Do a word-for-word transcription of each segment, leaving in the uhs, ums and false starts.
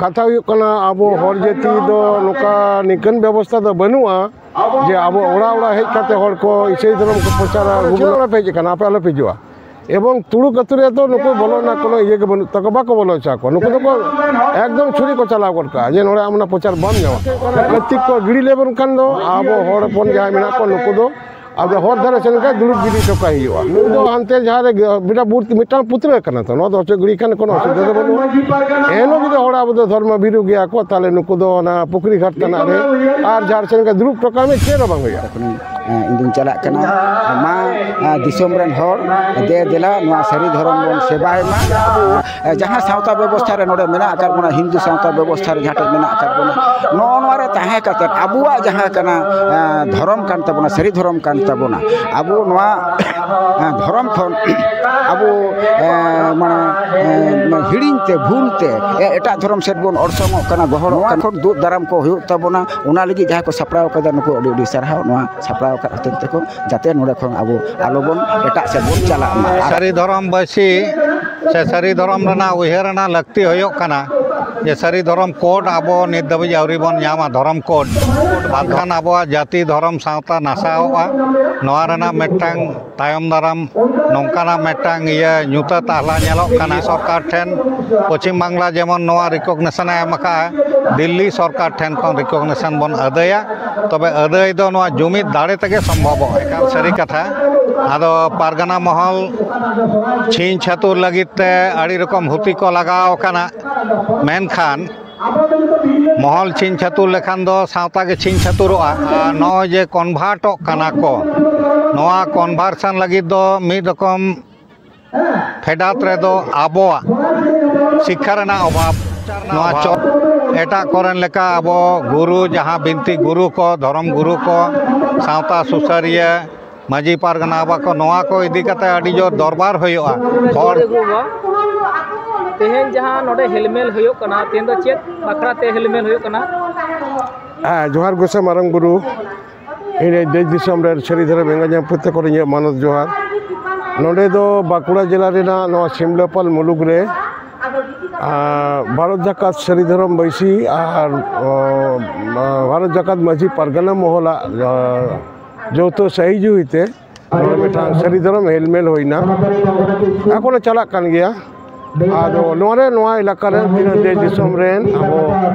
ᱠᱟᱛᱷᱟ ᱦᱩᱭᱩᱜ ᱠᱟᱱᱟ, ᱟᱵᱚ ᱦᱚᱲ ᱡᱟᱹᱛᱤ ᱫᱚ ᱱᱚᱝᱠᱟ ᱱᱤᱝᱠᱟᱹᱱ ᱵᱮᱵᱚᱥᱛᱷᱟ ᱫᱚ ᱵᱟᱹᱱᱩᱜᱼᱟ ᱡᱮ ᱟᱵᱚ ᱚᱲᱟᱜ ᱚᱲᱟᱜ ᱦᱮᱡ ᱠᱟᱛᱮ ᱦᱚᱲ ᱠᱚ ᱤᱥᱟᱹᱭ ᱫᱷᱚᱨᱚᱢ ᱠᱚ ᱯᱨᱚᱪᱟᱨᱟ, "ᱪᱮᱫᱟᱜ ᱚᱲᱟᱜ ᱯᱮ ᱦᱮᱡ ᱟᱠᱟᱱᱟ, ᱟᱯᱮ ᱟᱞᱚ ᱯᱮ ᱦᱤᱡᱩᱜᱼᱟ"? ᱮᱵᱚᱝ ᱛᱩᱲᱩᱠ ᱟᱹᱛᱩ ᱨᱮ ᱫᱚ ᱱᱩᱠᱩ ᱵᱚᱞᱚ ᱨᱮᱱᱟᱜ ᱠᱳᱱᱳ ᱤᱭᱟᱹ ᱜᱮ ᱵᱟᱹᱱᱩᱜ ᱛᱟᱠᱚᱣᱟ, ᱵᱟᱠᱚ ᱵᱚᱞᱚ ᱦᱚᱪᱚ ᱟᱠᱚᱣᱟ᱾ ᱱᱩᱠᱩ ᱫᱚᱠᱚ ᱮᱠᱫᱚᱢ ᱪᱷᱩᱨᱤ ᱠᱚ ᱪᱟᱞᱟᱣ ᱜᱚᱫ ᱠᱟᱜᱼᱟ ᱡᱮ ᱱᱚᱰᱮ ᱟᱢ ᱚᱱᱟ ᱯᱨᱚᱪᱟᱨ ᱵᱟᱢ ᱧᱟᱢᱟ᱾ ᱠᱟᱹᱨᱛᱤᱠ ᱠᱚ ᱜᱤᱲᱤ ᱞᱮᱵᱚᱱ ᱠᱷᱟᱱ ᱫᱚ ᱟᱵᱚ ᱦᱚᱲ ᱦᱚᱯᱚᱱ ᱡᱟᱦᱟᱸᱭ ᱢᱮᱱᱟᱜ ᱠᱚᱣᱟ, ᱱᱩᱠᱩ ᱫᱚ ᱟᱫᱚ ᱦᱚᱨ ᱫᱷᱟᱨᱮ ᱥᱮᱱ ᱠᱷᱟᱱ ᱫᱩᱲᱩᱵ ᱜᱤᱰᱤ ᱦᱚᱴᱚ ᱠᱟᱭ ᱦᱩᱭᱩᱜᱼᱟ᱾ ᱱᱩᱭ ᱫᱚ ᱦᱟᱱᱛᱮ ᱡᱟᱦᱟᱸ ᱨᱮ ᱜᱤ-, ᱢᱤᱫᱴᱟᱝ ᱵᱩᱛ-, ᱢᱤᱫᱴᱟᱝ ᱯᱩᱛᱲᱟᱹ ᱠᱟᱱᱟ ᱛᱚ, ᱱᱚᱣᱟ ᱫᱚ ᱚᱪᱚᱜ ᱜᱤᱰᱤ ᱠᱷᱟᱱ ᱠᱳᱱᱳ ᱚᱥᱩᱵᱤᱫᱷᱟ ᱫᱚ ᱵᱟᱹᱱᱩᱜᱼᱟ᱾ ᱮᱱᱦᱚᱸ ᱡᱩᱫᱤ ᱦᱚᱲ ᱟᱵᱚ ᱫᱚ ᱫᱷᱚᱨᱢᱚ ᱵᱷᱤᱨᱩ ᱜᱮᱭᱟ ᱠᱚ, ᱛᱟᱦᱚᱞᱮ ᱱᱩᱠᱩ ᱫᱚ ᱚᱱᱟ ᱯᱩᱠᱷᱨᱤ ᱜᱷᱟᱴ ᱛᱟᱱᱟᱜ ᱨᱮ ᱟᱨ ᱡᱟᱦᱟᱸ ᱥᱮᱱ ᱠᱷᱟᱱ ᱫᱩᱲᱩᱵ ᱦᱚᱴᱚ ᱠᱟᱜ ᱢᱮ, ᱪᱮᱫ ᱦᱚᱸ ᱵᱟᱝ ᱦᱩᱭᱩᱜᱼᱟ᱾ ᱤᱧ ᱫᱩᱧ ᱪᱟᱞᱟᱜ ᱠᱟᱱᱟ᱾ ᱢᱟ, ᱟ, ᱫᱤᱥᱚᱢ ᱨᱮᱱ ᱦᱚᱲ, ᱫᱮ ᱫᱮᱞᱟ ᱱᱚᱣᱟ ᱥᱟᱹᱨᱤ ᱫᱷᱚᱨᱚᱢ ᱵᱚᱱ ᱥᱮᱵᱟᱭ ᱢᱟ᱾ ᱟᱵᱚ, ᱟ, ᱡᱟᱦᱟᱸ ᱥᱟᱶᱛᱟ ᱵᱮᱵᱚᱥᱛᱷᱟ ᱨᱮ ᱱᱚᱰᱮ ᱢᱮᱱᱟᱜ ᱟᱠᱟᱫ ᱵᱚᱱᱟ, ᱦᱤᱱᱫᱩ ᱥᱟᱶᱛᱟ ᱵᱮᱵᱚᱥᱛᱷᱟ ᱨᱮ ᱡᱟᱦᱟᱸ ᱴᱷᱮᱱ ᱢᱮᱱᱟᱜ ᱟᱠᱟᱫ ᱵᱚᱱᱟ, ᱱᱚᱜᱼᱚ ᱱᱚᱣᱟ ᱨᱮ ᱛᱟᱦᱮᱸ ᱠᱟᱛᱮᱫ ᱟᱵᱚᱣᱟᱜ ᱡᱟᱦᱟᱸ ᱠᱟᱱᱟ, ᱟ, ᱫᱷᱚᱨᱚᱢ ᱠᱟᱱ ᱛᱟᱵᱚᱱᱟ, ᱥᱟᱹᱨᱤ ᱫᱷᱚᱨᱚᱢ ᱠᱟᱱ ᱛᱟᱵᱚᱱᱟ, ᱟᱵᱚ ᱱᱚᱣᱟ, ᱟ, ᱫᱷᱚᱨᱚᱢ ᱠᱷᱚᱱ ᱟᱵᱚ, ᱮ, ᱢᱟᱱᱮ, ᱮ, ᱦᱤᱲᱤᱧ ᱛᱮ, ᱵᱷᱩᱞ ᱛᱮ, ᱮ, ᱮᱴᱟᱜ ᱫᱷᱚᱨᱚᱢ ᱥᱮᱫ ᱵᱚᱱ ᱚᱨᱥᱚᱝᱚᱜ ᱠᱟᱱᱟ, ᱜᱚᱦᱚᱲᱚᱜ ᱠᱟᱱᱟ᱾ ᱱᱚᱣᱟ ᱠᱷᱚᱱ ᱫᱩᱜ ᱫᱟᱨᱟᱢ ᱠᱚ ᱦᱩᱭᱩᱜ ᱛᱟᱵᱚᱱᱟ᱾ ᱚᱱᱟ ᱞᱟᱹᱜᱤᱫ ᱡᱟᱦᱟᱸᱭ ᱠᱚ ᱥᱟᱯᱲᱟᱣ ᱠᱟᱫᱟ, ᱱᱩᱠᱩ ᱟᱹᱰᱤ ᱟᱹᱰᱤ ᱥᱟᱨᱦᱟᱣ᱾ ᱱᱚᱣᱟ ᱥᱟᱯᱲᱟᱣ ᱟᱠᱟᱫ ᱦᱚᱛᱮᱡ ᱛᱮᱠᱚ, ᱡᱟᱛᱮ ᱱᱚᱰᱮ ᱠᱷᱚᱱ ᱟᱵᱚ ᱟᱞᱚᱵᱚᱱ ᱮᱴᱟᱜ ᱥᱮᱫ ᱵᱚᱱ ᱪᱟᱞᱟᱜ ᱢᱟ᱾ ᱟᱨ ᱥᱟᱹᱨᱤ ᱫᱷᱚᱨᱚᱢ ᱵᱟᱹᱭᱥᱤ ᱥᱮ ᱥᱟᱹᱨᱤ ᱫᱷᱚᱨᱚᱢ ᱨᱮᱱᱟᱜ ᱩᱭᱦᱟᱹᱨ ᱨᱮᱱᱟᱜ ᱞᱟᱹᱠᱛᱤ ᱦᱩᱭᱩᱜ ᱠᱟᱱᱟ ᱡᱮ ᱥᱟᱹᱨᱤ ᱫᱷᱚᱨᱚᱢ ᱠᱳᱰ ᱟᱵᱚ ᱱᱤᱛ ᱫᱷᱟᱹᱵᱤᱡ ᱟᱹᱣᱨᱤ ᱵᱚᱱ ᱧᱟᱢᱟ, ᱫᱷᱚᱨᱚᱢ ᱠᱳᱰ᱾ ᱵᱟᱝᱠᱷᱟᱱ ᱟᱵᱚᱣᱟᱜ ᱡᱟᱹᱛᱤ ᱫᱷᱚᱨᱚᱢ ᱥᱟᱶᱛᱟ ᱱᱟᱥᱟᱣᱚᱜᱼᱟ᱾ ᱱᱚᱣᱟ ᱨᱮᱱᱟᱜ ᱢᱤᱫᱴᱟᱝ ᱛᱟᱭᱚᱢ ᱫᱟᱨᱟᱢ ᱱᱚᱝᱠᱟᱱᱟᱜ ᱢᱤᱫᱴᱟᱝ ᱤᱭᱟᱹ ᱧᱩᱛᱟᱹᱛ ᱟᱦᱞᱟ ᱧᱮᱞᱚᱜ ᱠᱟᱱᱟ᱾ ᱥᱚᱨᱠᱟᱨ ᱴᱷᱮᱱ ᱯᱚᱪᱷᱤᱢ ᱵᱟᱝᱞᱟ ᱡᱮᱢᱚᱱ ᱱᱚᱣᱟ recognition ᱮ ᱮᱢ ᱟᱠᱟᱫᱼᱟ, ᱫᱤᱞᱞᱤ ᱥᱚᱨᱠᱟᱨ ᱴᱷᱮᱱ ᱠᱷᱚᱱ recognition ᱵᱚᱱ ᱟᱹᱫᱟᱹᱭᱟ᱾ ᱛᱚᱵᱮ ᱟᱹᱫᱟᱹᱭ ᱫᱚ ᱱᱚᱣᱟ ᱡᱩᱢᱤᱫ ᱫᱟᱲᱮ ᱛᱮᱜᱮ ᱥᱚᱢᱵᱷᱚᱵᱚᱜᱼᱟ᱾ ᱮᱠᱟᱞ ᱥᱟᱹᱨᱤ ᱠᱟᱛᱷᱟ᱾ ᱟᱫᱚ ᱯᱟᱨᱜᱟᱱᱟ ᱢᱚᱦᱚᱞ ᱪᱷᱤᱝ ᱪᱷᱟᱹᱛᱩᱨ ᱞᱟᱹᱜᱤᱫ ᱛᱮ ᱟᱹᱰᱤ ᱨᱚᱠᱚᱢ ᱦᱩᱛᱤ ᱠᱚ ᱞᱟᱜᱟᱣ ᱟᱠᱟᱱᱟ, ᱢᱮᱱᱠᱷᱟᱱ ᱢᱚᱦᱚᱞ ᱪᱷᱤᱝ ᱪᱷᱟᱹᱛᱩᱨ ᱞᱮᱠᱷᱟᱱ ᱫᱚ ᱥᱟᱶᱛᱟ ᱜᱮ ᱪᱷᱤᱝ ᱪᱷᱟᱹᱛᱩᱨᱚᱜᱼᱟ᱾ ᱟᱨ ᱱᱚᱜᱼᱚᱭ ᱡᱮ ᱠᱚᱱᱵᱷᱟᱨᱴᱚᱜ ᱠᱟᱱᱟ ᱠᱚ, ᱱᱚᱣᱟ ᱠᱚᱱᱵᱷᱟᱨᱥᱚᱱ ᱞᱟᱹᱜᱤᱫ ᱫᱚ ᱢᱤᱫ ᱨᱚᱠᱚᱢ ᱯᱷᱮᱰᱟᱛ ᱨᱮᱫᱚ ᱟᱵᱚᱣᱟᱜ ᱥᱤᱠᱠᱷᱟ ᱨᱮᱱᱟᱜ ᱚᱵᱷᱟᱵᱽ, ᱱᱚᱣᱟ ᱪᱚ-, ᱮᱴᱟᱜ ᱠᱚᱨᱮᱱ ᱞᱮᱠᱟ ᱟᱵᱚ ᱜᱩᱨᱩ, ᱡᱟᱦᱟᱸ ᱵᱤᱱᱛᱤ ᱜᱩᱨᱩ ᱠᱚ, ᱫᱷᱚᱨᱚᱢ ᱜᱩᱨᱩ ᱠᱚ, ᱥᱟᱶᱛᱟ ᱥᱩᱥᱟᱹᱨᱤᱭᱟᱹ, ᱢᱟᱹᱡᱷᱤ ᱯᱟᱨᱜᱟᱱᱟ ᱵᱟᱵᱟ ᱠᱚ, ᱱᱚᱣᱟ ᱠᱚ ᱤᱫᱤ ᱠᱟᱛᱮ ᱟᱹᱰᱤ ᱡᱳᱨ ᱫᱚᱨᱵᱟᱨ ᱦᱩᱭᱩᱜᱼᱟ᱾ ᱦᱚᱲ ᱛᱮᱦᱮᱧ ᱡᱟᱦᱟᱸ ᱱᱚᱰᱮ ᱦᱮᱞᱢᱮᱞ ᱦᱩᱭᱩᱜ ᱠᱟᱱᱟ, ᱛᱮᱦᱮᱧ ᱫᱚ ᱪᱮᱫ ᱵᱟᱠᱷᱨᱟ ᱛᱮ ᱦᱮᱞᱢᱮᱞ ᱦᱩᱭᱩᱜ ᱠᱟᱱᱟ? ᱦᱮᱸ, ᱡᱚᱦᱟᱨ ᱜᱚᱸᱥᱟᱭ ᱢᱟᱨᱟᱝ ᱵᱩᱨᱩ᱾ ᱤᱧ ᱫᱮᱥ ᱫᱤᱥᱚᱢ ᱨᱮᱱ ᱥᱟᱹᱨᱤ ᱫᱷᱚᱨᱚᱢ ᱮᱸᱜᱟ ᱡᱟᱹᱯᱩᱫ ᱛᱟᱠᱚ ᱤᱧᱟᱹᱜ ᱢᱟᱱᱚᱛ ᱡᱚᱦᱟᱨ᱾ ᱱᱚᱰᱮ ᱫᱚ ᱵᱟᱸᱠᱩᱲᱟ ᱡᱮᱞᱟ ᱨᱮᱱᱟᱜ ᱱᱚᱣᱟ ᱥᱤᱢᱞᱟᱹᱯᱟᱞ ᱢᱩᱞᱩᱠ ᱨᱮ ᱟᱨ ᱵᱷᱟᱨᱚᱛ ᱡᱟᱠᱟᱛ ᱥᱟᱹᱨᱤ ᱫᱷᱚᱨᱚᱢ ᱵᱟᱹᱭᱥᱤ ᱟᱨ ᱚ, ᱵᱷᱟᱨᱚᱛ ᱡᱟᱠᱟᱛ ᱢᱟᱹᱡᱷᱤ ᱯᱟᱨᱜᱟᱱᱟ ᱢᱚᱦᱚᱞᱟᱜ ᱚ, ᱡᱚᱛᱚ ᱥᱟᱹᱦᱤᱡᱩᱦᱤ ᱛᱮ ᱱᱚᱰᱮ ᱢᱤᱫᱴᱟᱝ ᱥᱟᱹᱨᱤ ᱫᱷᱚᱨᱚᱢ ᱦᱮᱞᱢᱮᱞ ᱦᱩᱭᱱᱟ᱾ ᱮᱠᱷᱚᱱᱚ ᱪᱟᱞᱟᱜ ᱠᱟᱱ ᱜᱮᱭᱟ᱾ ᱟᱫᱚ ᱱᱚᱣᱟ ᱨᱮ, ᱱᱚᱣᱟ ᱮᱞᱟᱠᱟ ᱨᱮᱱ ᱛᱤᱱᱟᱹᱜ ᱫᱮᱥ ᱫᱤᱥᱚᱢ ᱨᱮᱱ ᱟᱵᱚ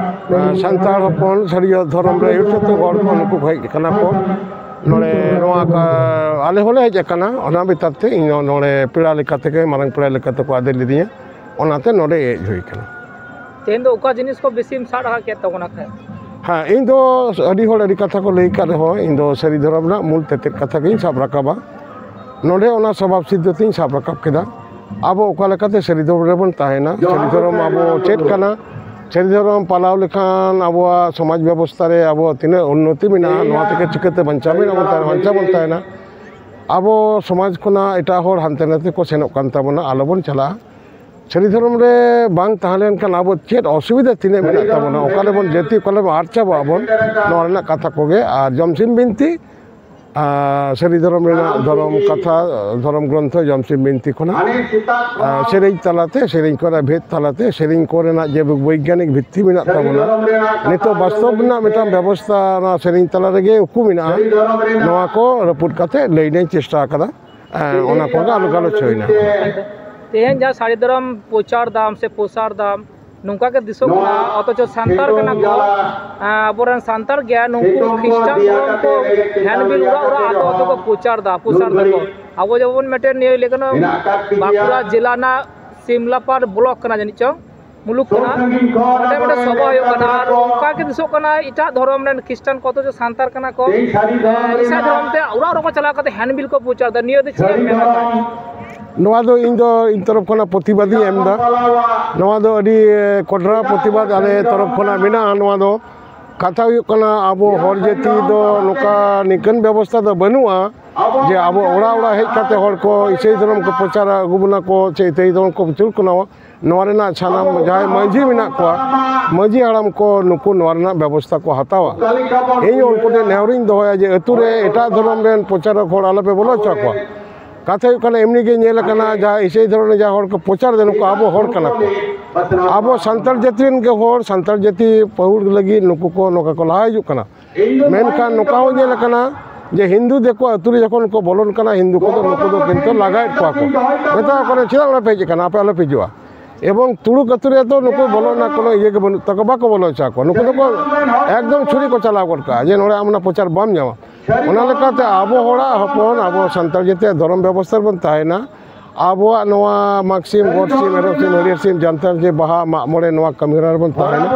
ᱮ, ᱥᱟᱱᱛᱟᱲ ᱦᱚᱯᱚᱱ ᱥᱟᱹᱨᱤ ᱫᱷᱚᱨᱚᱢ ᱨᱮ ᱡᱚᱛᱚ ᱦᱚᱲ ᱠᱚ ᱱᱩᱠᱩ ᱠᱚ ᱦᱮᱡ ᱟᱠᱟᱱᱟ ᱠᱚ ᱱᱚᱰᱮ᱾ ᱱᱚᱣᱟ ᱠᱟ- ᱟᱞᱮ ᱦᱚᱸᱞᱮ ᱦᱮᱡ ᱟᱠᱟᱱᱟ, ᱚᱱᱟ ᱵᱮᱯᱟᱨ ᱛᱮ ᱤᱧ ᱦᱚᱸ ᱱᱚᱰᱮ ᱯᱮᱲᱟ ᱞᱮᱠᱟ ᱛᱮᱜᱮ, ᱢᱟᱨᱟᱝ ᱯᱮᱲᱟ ᱞᱮᱠᱟ ᱛᱮᱠᱚ ᱟᱫᱮᱨ ᱞᱤᱫᱤᱧᱟ, ᱚᱱᱟᱛᱮ ᱱᱚᱰᱮ ᱦᱮᱡ ᱦᱩᱭ ᱟᱠᱟᱱᱟ᱾ ᱛᱮᱦᱮᱧ ᱫᱚ ᱚᱠᱟ ᱡᱤᱱᱤᱥ ᱠᱚ ᱵᱮᱥᱤᱢ ᱥᱟᱵ ᱨᱟᱠᱟᱵ ᱠᱮᱫ ᱛᱟᱵᱚᱱᱟ ᱠᱷᱟᱡ? ᱦᱮᱸ, ᱤᱧ ᱫᱚ ᱟᱹᱰᱤ ᱦᱚᱲ ᱟᱹᱰᱤ ᱠᱟᱛᱷᱟ ᱠᱚ ᱞᱟᱹᱭ ᱟᱠᱟᱫ ᱨᱮᱦᱚᱸ, ᱤᱧ ᱫᱚ ᱥᱟᱹᱨᱤ ᱫᱷᱚᱨᱚᱢ ᱨᱮᱱᱟᱜ ᱢᱩᱞ ᱛᱮᱛᱮᱫ ᱠᱟᱛᱷᱟ ᱜᱤᱧ ᱥᱟᱵ ᱨᱟᱠᱟᱵᱟ᱾ ᱱᱚᱰᱮ ᱚᱱᱟ ᱥᱚᱵᱷᱟᱵ ᱥᱤᱫᱽᱫᱷᱚ ᱛᱤᱧ ᱥᱟᱵ ᱨᱟᱠᱟᱵ ᱠᱮᱫᱟ᱾ ᱟᱵᱚ ᱚᱠᱟ ᱞᱮᱠᱟᱛᱮ ᱥᱟᱹᱨᱤ ᱫᱷᱚᱨᱚᱢ ᱨᱮᱵᱚᱱ ᱛᱟᱦᱮᱱᱟ, ᱥᱟᱹᱨᱤ ᱫᱷᱚᱨᱚᱢ ᱟᱵᱚ ᱪᱮᱫ ᱠᱟᱱᱟ, ᱥᱟᱹᱨᱤ ᱫᱷᱚᱨᱚᱢ ᱯᱟᱞᱟᱣ ᱞᱮᱠᱷᱟᱱ ᱟᱵᱚᱣᱟᱜ ᱥᱚᱢᱟᱡᱽ ᱵᱮᱵᱚᱥᱛᱷᱟ ᱨᱮ ᱟᱵᱚ ᱛᱤᱱᱟᱹᱜ ᱩᱱᱱᱚᱛᱤ ᱢᱮᱱᱟᱜᱼᱟ, ᱱᱚᱣᱟ ᱛᱮᱜᱮ ᱪᱤᱠᱟᱹᱛᱮ ᱵᱟᱧᱪᱟᱣ ᱢᱮᱱᱟᱜ ᱵᱚᱱ ᱛᱟᱦᱮᱱᱟ, ᱵᱟᱧᱪᱟᱣ ᱵᱚᱱ ᱛᱟᱦᱮᱱᱟ᱾ ᱟᱵᱚ ᱥᱚᱢᱟᱡᱽ ᱠᱷᱚᱱᱟᱜ ᱮᱴᱟᱜ ᱦᱚᱲ ᱦᱟᱱᱛᱮ ᱱᱟᱛᱮ ᱠᱚ ᱥᱮᱱᱚᱜ ᱠᱟᱱ ᱛᱟᱵᱚᱱᱟ, ᱟᱞᱚᱵᱚᱱ ᱪᱟᱞᱟᱜᱼᱟ᱾ ᱥᱟᱹᱨᱤ ᱫᱷᱚᱨᱚᱢ ᱨᱮ ᱵᱟᱝ ᱛᱟᱦᱮᱸ ᱞᱮᱱᱠᱷᱟᱱ ᱟᱵᱚ ᱪᱮᱫ ᱚᱥᱩᱵᱤᱫᱷᱟ ᱛᱤᱱᱟᱹᱜ ᱢᱮᱱᱟᱜ ᱛᱟᱵᱚᱱᱟ, ᱚᱠᱟ ᱨᱮᱵᱚᱱ ᱡᱟᱹᱛᱤ, ᱚᱠᱟ ᱨᱮᱵᱚᱱ ᱟᱫ ᱪᱟᱵᱟᱜ ᱟᱵᱚᱱ, ᱱᱚᱣᱟ ᱨᱮᱱᱟᱜ ᱠᱟᱛᱷᱟ ᱠᱚᱜᱮ᱾ ᱟᱨ ᱡᱚᱢᱥᱤᱢ ᱵᱤᱱᱛᱤ, ᱟᱨ ᱥᱟᱹᱨᱤ ᱫᱷᱚᱨᱚᱢ ᱨᱮᱱᱟᱜ ᱫᱷᱚᱨᱚᱢ ᱠᱟᱛᱷᱟ, ᱫᱷᱚᱨᱚᱢ ᱜᱨᱚᱱᱛᱷᱚ ᱡᱚᱢᱥᱤᱢ ᱵᱤᱱᱛᱤ ᱠᱷᱚᱱᱟᱜ, ᱟᱨ ᱥᱮᱨᱮᱧ ᱛᱟᱞᱟᱛᱮ, ᱥᱮᱨᱮᱧ ᱠᱚᱨᱮᱱᱟᱜ ᱵᱷᱮᱫ ᱛᱟᱞᱟᱛᱮ, ᱥᱮᱨᱮᱧ ᱠᱚᱨᱮᱱᱟᱜ ᱡᱮ ᱵᱳᱭᱜᱟᱱᱤᱠ ᱵᱷᱤᱛᱛᱤ ᱢᱮᱱᱟᱜ ᱛᱟᱵᱚᱱᱟ, ᱱᱤᱛᱚᱜ ᱵᱟᱥᱛᱚᱵ ᱨᱮᱱᱟᱜ ᱢᱤᱫᱴᱟᱝ ᱵᱮᱵᱚᱥᱛᱷᱟ ᱚᱱᱟ ᱥᱮᱨᱮᱧ ᱛᱟᱞᱟ ᱨᱮᱜᱮ ᱩᱠᱩ ᱢᱮᱱᱟᱜᱼᱟ᱾ ᱱᱚᱣᱟ ᱠᱚ ᱨᱟᱹᱯᱩᱫ ᱠᱟᱛᱮ ᱞᱟᱹᱭ ᱨᱮᱱᱟᱜ ᱤᱧ ᱪᱮᱥᱴᱟ ᱟᱠᱟᱫᱟ᱾ ᱦᱮᱸ, ᱚᱱᱟ ᱠᱚᱜᱮ ᱟᱞᱚ ᱜᱟᱞᱚᱪ ᱦᱩᱭᱱᱟ᱾ ᱛᱮᱦᱮᱧ ᱡᱟᱦᱟᱸ ᱥᱟᱹᱨᱤ ᱫᱷᱚᱨᱚᱢ ᱯᱨᱚᱪᱟᱨ ᱫᱟᱢ ᱥᱮ ᱯᱨᱚᱥᱟᱨ ᱫᱟᱢ, ᱱᱚᱝᱠᱟ ᱜᱮ ᱫᱤᱥᱚᱜ ᱠᱟᱱᱟ, ᱚᱛᱷᱚᱪᱚ ᱥᱟᱱᱛᱟᱲ ᱠᱟᱱᱟ ᱠᱚ, ᱮᱸ, ᱟᱵᱚᱨᱮᱱ ᱥᱟᱱᱛᱟᱲ ᱜᱮ ᱱᱩᱠᱩ ᱠᱷᱨᱤᱥᱴᱟᱱ ᱫᱷᱚᱨᱚᱢ ᱠᱚ ᱦᱮᱱᱰᱵᱤᱞ ᱚᱲᱟᱜ ᱚᱲᱟᱜ ᱟᱛᱳ ᱟᱛᱳ ᱠᱚ ᱯᱨᱚᱪᱟᱨ ᱫᱟ, ᱯᱨᱚᱥᱟᱨ ᱫᱟᱠᱚ᱾ ᱟᱵᱚ ᱡᱮᱢᱚᱱ ᱢᱤᱫᱴᱮᱱ ᱱᱤᱭᱟᱹ ᱞᱟᱹᱭ ᱜᱟᱱᱚᱜᱼᱟ, ᱵᱟᱸᱠᱩᱲᱟ ᱡᱮᱞᱟ ᱨᱮᱱᱟᱜ ᱥᱤᱢᱞᱟᱯᱟᱲ ᱵᱞᱚᱠ ᱠᱟᱱᱟ ᱡᱟᱹᱱᱤᱡ ᱪᱚᱝ, ᱢᱩᱞᱩᱠ ᱠᱟᱱᱟ, ᱚᱸᱰᱮ ᱢᱤᱫᱴᱮᱱ ᱥᱚᱵᱷᱟ ᱦᱩᱭᱩᱜ ᱠᱟᱱᱟ᱾ ᱟᱨ ᱚᱱᱠᱟ ᱜᱮ ᱫᱤᱥᱚᱜ ᱠᱟᱱᱟ, ᱮᱴᱟᱜ ᱫᱷᱚᱨᱚᱢ ᱨᱮᱱ ᱠᱷᱨᱤᱥᱴᱟᱱ ᱠᱚ, ᱚᱛᱷᱚᱪᱚ ᱥᱟᱱᱛᱟᱲ ᱠᱟᱱᱟ ᱠᱚ, ᱮᱴᱟᱜ ᱫᱷᱚᱨᱚᱢ ᱛᱮ ᱚᱲᱟᱜ ᱚᱲᱟᱜ ᱠᱚ ᱪᱟᱞᱟᱣ ᱠᱟᱛᱮ ᱦᱮᱱᱰᱵᱤᱞ ᱠᱚ ᱯᱨᱚᱪᱟᱨ ᱫᱟ᱾ ᱱᱤᱭᱟᱹ ᱫᱚ ᱪᱮᱫ ᱮᱢ ᱢᱮᱱᱟ? ᱱᱚᱣᱟ ᱫᱚ ᱤᱧ ᱫᱚ ᱤᱧ ᱛᱚᱨᱚᱯ ᱠᱷᱚᱱᱟᱜ ᱯᱨᱚᱛᱤᱵᱟᱫᱤᱧ ᱮᱢ ᱮᱫᱟ᱾ ᱱᱚᱣᱟ ᱫᱚ ᱟᱹᱰᱤ ᱮ, ᱠᱚᱰᱨᱟ ᱯᱨᱚᱛᱤᱵᱟᱫ ᱟᱞᱮ ᱛᱚᱨᱚᱯ ᱠᱷᱚᱱᱟᱜ ᱢᱮᱱᱟᱜᱼᱟ᱾ ᱱᱚᱣᱟ ᱫᱚ ᱠᱟᱛᱷᱟ ᱦᱩᱭᱩᱜ ᱠᱟᱱᱟ, ᱟᱵᱚ ᱦᱚᱲ ᱡᱟᱹᱛᱤ ᱫᱚ ᱱᱚᱝᱠᱟ ᱱᱤᱝᱠᱟᱹᱱ ᱵᱮᱵᱚᱥᱛᱷᱟ ᱫᱚ ᱵᱟᱹᱱᱩᱜᱼᱟ ᱡᱮ ᱟᱵᱚ ᱚᱲᱟᱜ ᱚᱲᱟᱜ ᱦᱮᱡ ᱠᱟᱛᱮ ᱦᱚᱲ ᱠᱚ ᱤᱥᱟᱹᱭ ᱫᱷᱚᱨᱚᱢ ᱠᱚ ᱯᱨᱚᱪᱟᱨ ᱟᱹᱜᱩ ᱵᱚᱱᱟ ᱠᱚ, ᱥᱮ ᱤᱥᱟᱹᱭ ᱫᱷᱚᱨᱚᱢ ᱠᱚ ᱯᱨᱚᱪᱟᱨ ᱠᱟᱱᱟ᱾ ᱱᱚᱣᱟ ᱨᱮᱱᱟᱜ ᱥᱟᱱᱟᱢ ᱡᱟᱦᱟᱸᱭ ᱢᱟᱹᱡᱷᱤ ᱢᱮᱱᱟᱜ ᱠᱚᱣᱟ, ᱢᱟᱹᱡᱷᱤ ᱦᱟᱲᱟᱢ ᱠᱚ ᱱᱩᱠᱩ ᱱᱚᱣᱟ ᱨᱮᱱᱟᱜ ᱵᱮᱵᱚᱥᱛᱷᱟ ᱠᱚ ᱦᱟᱛᱟᱣᱟ᱾ ᱤᱧ ᱩᱱᱠᱩ ᱴᱷᱮᱱ ᱱᱮᱦᱚᱨᱤᱧ ᱫᱚᱦᱚᱭᱟ ᱡᱮ ᱟᱹᱛᱩ ᱨᱮ ᱮᱴᱟᱜ ᱫᱷᱚᱨᱚᱢ ᱨᱮᱱ ᱯᱨᱚᱪᱟᱨᱚᱠ ᱦᱚᱲ ᱟᱞᱚᱯᱮ ᱵᱚᱞᱚ ᱦᱚᱪᱚ ᱟᱠᱚᱣᱟ᱾ ᱠᱟᱛᱷᱟ ᱦᱩᱭᱩᱜ ᱠᱟᱱᱟ, ᱮᱢᱱᱤ ᱜᱮ ᱧᱮᱞ ᱟᱠᱟᱱᱟ, ᱡᱟᱦᱟᱸ ᱤᱥᱟᱹᱭ ᱫᱷᱚᱨᱚᱢ ᱨᱮ ᱡᱟᱦᱟᱸ ᱦᱚᱲ ᱠᱚ ᱯᱨᱚᱪᱟᱨ ᱮᱫᱟ, ᱱᱩᱠᱩ ᱟᱵᱚ ᱦᱚᱲ ᱠᱟᱱᱟ ᱠᱚ᱾ ᱟᱵᱚ ᱥᱟᱱᱛᱟᱲ ᱡᱟᱹᱛᱤ ᱨᱮᱱ ᱜᱮ ᱦᱚᱲ, ᱥᱟᱱᱛᱟᱲ ᱡᱟᱹᱛᱤ ᱯᱟᱹᱦᱩᱲ ᱞᱟᱹᱜᱤᱫ ᱱᱩᱠᱩ ᱠᱚ ᱱᱚᱝᱠᱟ ᱠᱚ ᱞᱟᱦᱟ ᱦᱤᱡᱩᱜ ᱠᱟᱱᱟ᱾ ᱢᱮᱱᱠᱷᱟᱱ ᱱᱚᱝᱠᱟ ᱦᱚᱸ ᱧᱮᱞ ᱟᱠᱟᱱᱟ ᱡᱮ ᱦᱤᱱᱫᱩ ᱫᱤᱠᱩ ᱟᱹᱛᱩ ᱨᱮ ᱡᱚᱠᱷᱚᱱ ᱠᱚ ᱵᱚᱞᱚᱱ ᱠᱟᱱᱟ, ᱦᱤᱱᱫᱩ ᱠᱚᱫᱚ ᱱᱩᱠᱩ ᱫᱚ ᱠᱤᱱᱛᱩ ᱞᱟᱜᱟᱭᱮᱫ ᱠᱚᱣᱟ ᱠᱚ, ᱢᱮᱛᱟ ᱠᱚ ᱠᱟᱱᱟ, "ᱪᱮᱫᱟᱜ ᱚᱸᱰᱮ ᱯᱮ ᱦᱮᱡ ᱟᱠᱟᱱᱟ? ᱟᱯᱮ ᱟᱞᱚ ᱯᱮ ᱦᱤᱡᱩᱜᱼᱟ᱾" ᱮᱵᱚᱝ ᱛᱩᱲᱩᱠ ᱟᱹᱛᱩ ᱨᱮᱫᱚ ᱱᱩᱠᱩ ᱵᱚᱞᱚ ᱨᱮᱱᱟᱜ ᱠᱳᱱᱳ ᱤᱭᱟᱹ ᱜᱮ ᱵᱟᱹᱱᱩᱜ ᱛᱟᱠᱚᱣᱟ, ᱵᱟᱠᱚ ᱵᱚᱞᱚ ᱦᱚᱪᱚ ᱟᱠᱚᱣᱟ᱾ ᱱᱩᱠᱩ ᱫᱚᱠᱚ ᱮᱠᱫᱚᱢ ᱪᱷᱩᱨᱤ ᱠᱚ ᱪᱟᱞᱟᱣ ᱜᱚᱫ ᱠᱟᱜᱼᱟ ᱡᱮ ᱱᱚᱰᱮ ᱟᱢ ᱚᱱᱟ ᱯᱨᱚᱪᱟᱨ ᱵᱟᱢ ᱧᱟᱢᱟ᱾ ᱚᱱᱟ ᱞᱮᱠᱟᱛᱮ ᱟᱵᱚ ᱦᱚᱲᱟᱜ ᱦᱚᱯᱚᱱ, ᱟᱵᱚ ᱥᱟᱱᱛᱟᱲ ᱡᱟᱹᱛᱤᱭᱟᱜ ᱫᱷᱚᱨᱚᱢ ᱵᱮᱵᱚᱥᱛᱷᱟ ᱨᱮᱵᱚᱱ ᱛᱟᱦᱮᱱᱟ, ᱟᱵᱚᱣᱟᱜ ᱱᱚᱣᱟ ᱢᱟᱜᱽ ᱥᱤᱢ, ᱜᱚᱰ ᱥᱤᱢ, ᱮᱨᱚᱜ ᱥᱤᱢ, ᱦᱟᱹᱨᱭᱟᱹᱲ ᱥᱤᱢ, ᱡᱟᱱᱛᱷᱟᱲ ᱡᱮ ᱵᱟᱦᱟ, ᱢᱟᱜ ᱢᱚᱬᱮ, ᱱᱚᱣᱟ ᱠᱟᱹᱢᱤ ᱦᱚᱨᱟ ᱨᱮᱵᱚᱱ ᱛᱟᱦᱮᱱᱟ,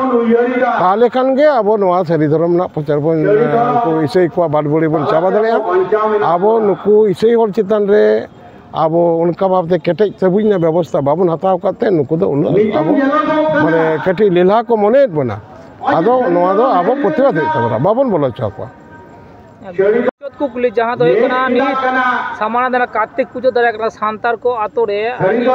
ᱛᱟᱦᱚᱞᱮ ᱠᱷᱟᱱ ᱜᱮ ᱟᱵᱚ ᱱᱚᱣᱟ ᱥᱟᱹᱨᱤ ᱫᱷᱚᱨᱚᱢ ᱨᱮᱱᱟᱜ ᱯᱨᱚᱪᱟᱨ ᱵᱚᱱ, ᱩᱱᱠᱩ ᱤᱥᱟᱹᱭ ᱠᱚᱣᱟᱜ ᱵᱟᱫ ᱵᱟᱹᱲᱤ ᱵᱚᱱ ᱪᱟᱵᱟ ᱫᱟᱲᱮᱭᱟᱜᱼᱟ᱾ ᱟᱵᱚ ᱱᱩᱠᱩ ᱤᱥᱟᱹᱭ ᱦᱚᱲ ᱪᱮᱛᱟᱱ ᱨᱮ ᱟᱵᱚ ᱚᱱᱠᱟ ᱵᱷᱟᱵᱛᱮ ᱠᱮᱴᱮᱡ ᱥᱟᱹᱵᱩᱡ ᱨᱮᱱᱟᱜ ᱵᱮᱵᱚᱥᱛᱷᱟ ᱵᱟᱵᱚᱱ ᱦᱟᱛᱟᱣ ᱟᱠᱟᱫ ᱛᱮ ᱱᱩᱠᱩ ᱫᱚ ᱩᱱᱟᱹᱜ ᱟᱵᱚ ᱢᱟᱱᱮ ᱠᱟᱹᱴᱤᱡ ᱞᱮᱞᱦᱟ ᱠᱚ ᱢᱚᱱᱮᱭᱮᱫ ᱵᱚᱱᱟ᱾ ᱟᱫᱚ ᱱᱚᱣᱟ ᱫᱚ ᱟᱵᱚ ᱯᱨᱚᱛᱤᱵᱟᱫ ᱦᱩᱭᱩᱜ ᱛᱟᱵᱚᱱᱟ, ᱵᱟᱵᱚᱱ ᱵᱚᱞᱚ ᱦᱚᱪᱚ ᱟᱠᱚᱣᱟ᱾ ᱢᱩᱪᱟᱹᱫ ᱠᱩᱠᱞᱤ ᱡᱟᱦᱟᱸ ᱫᱚ ᱦᱩᱭᱩᱜ ᱠᱟᱱᱟ, ᱱᱤᱛ ᱥᱟᱢᱟᱝ ᱫᱟᱨᱟ ᱠᱟᱨᱛᱤᱠ ᱯᱩᱡᱟᱹ ᱫᱟᱨᱟᱭ ᱠᱟᱱᱟ, ᱥᱟᱱᱛᱟᱲ ᱠᱚ ᱟᱛᱳ ᱨᱮ ᱟᱹᱰᱤ,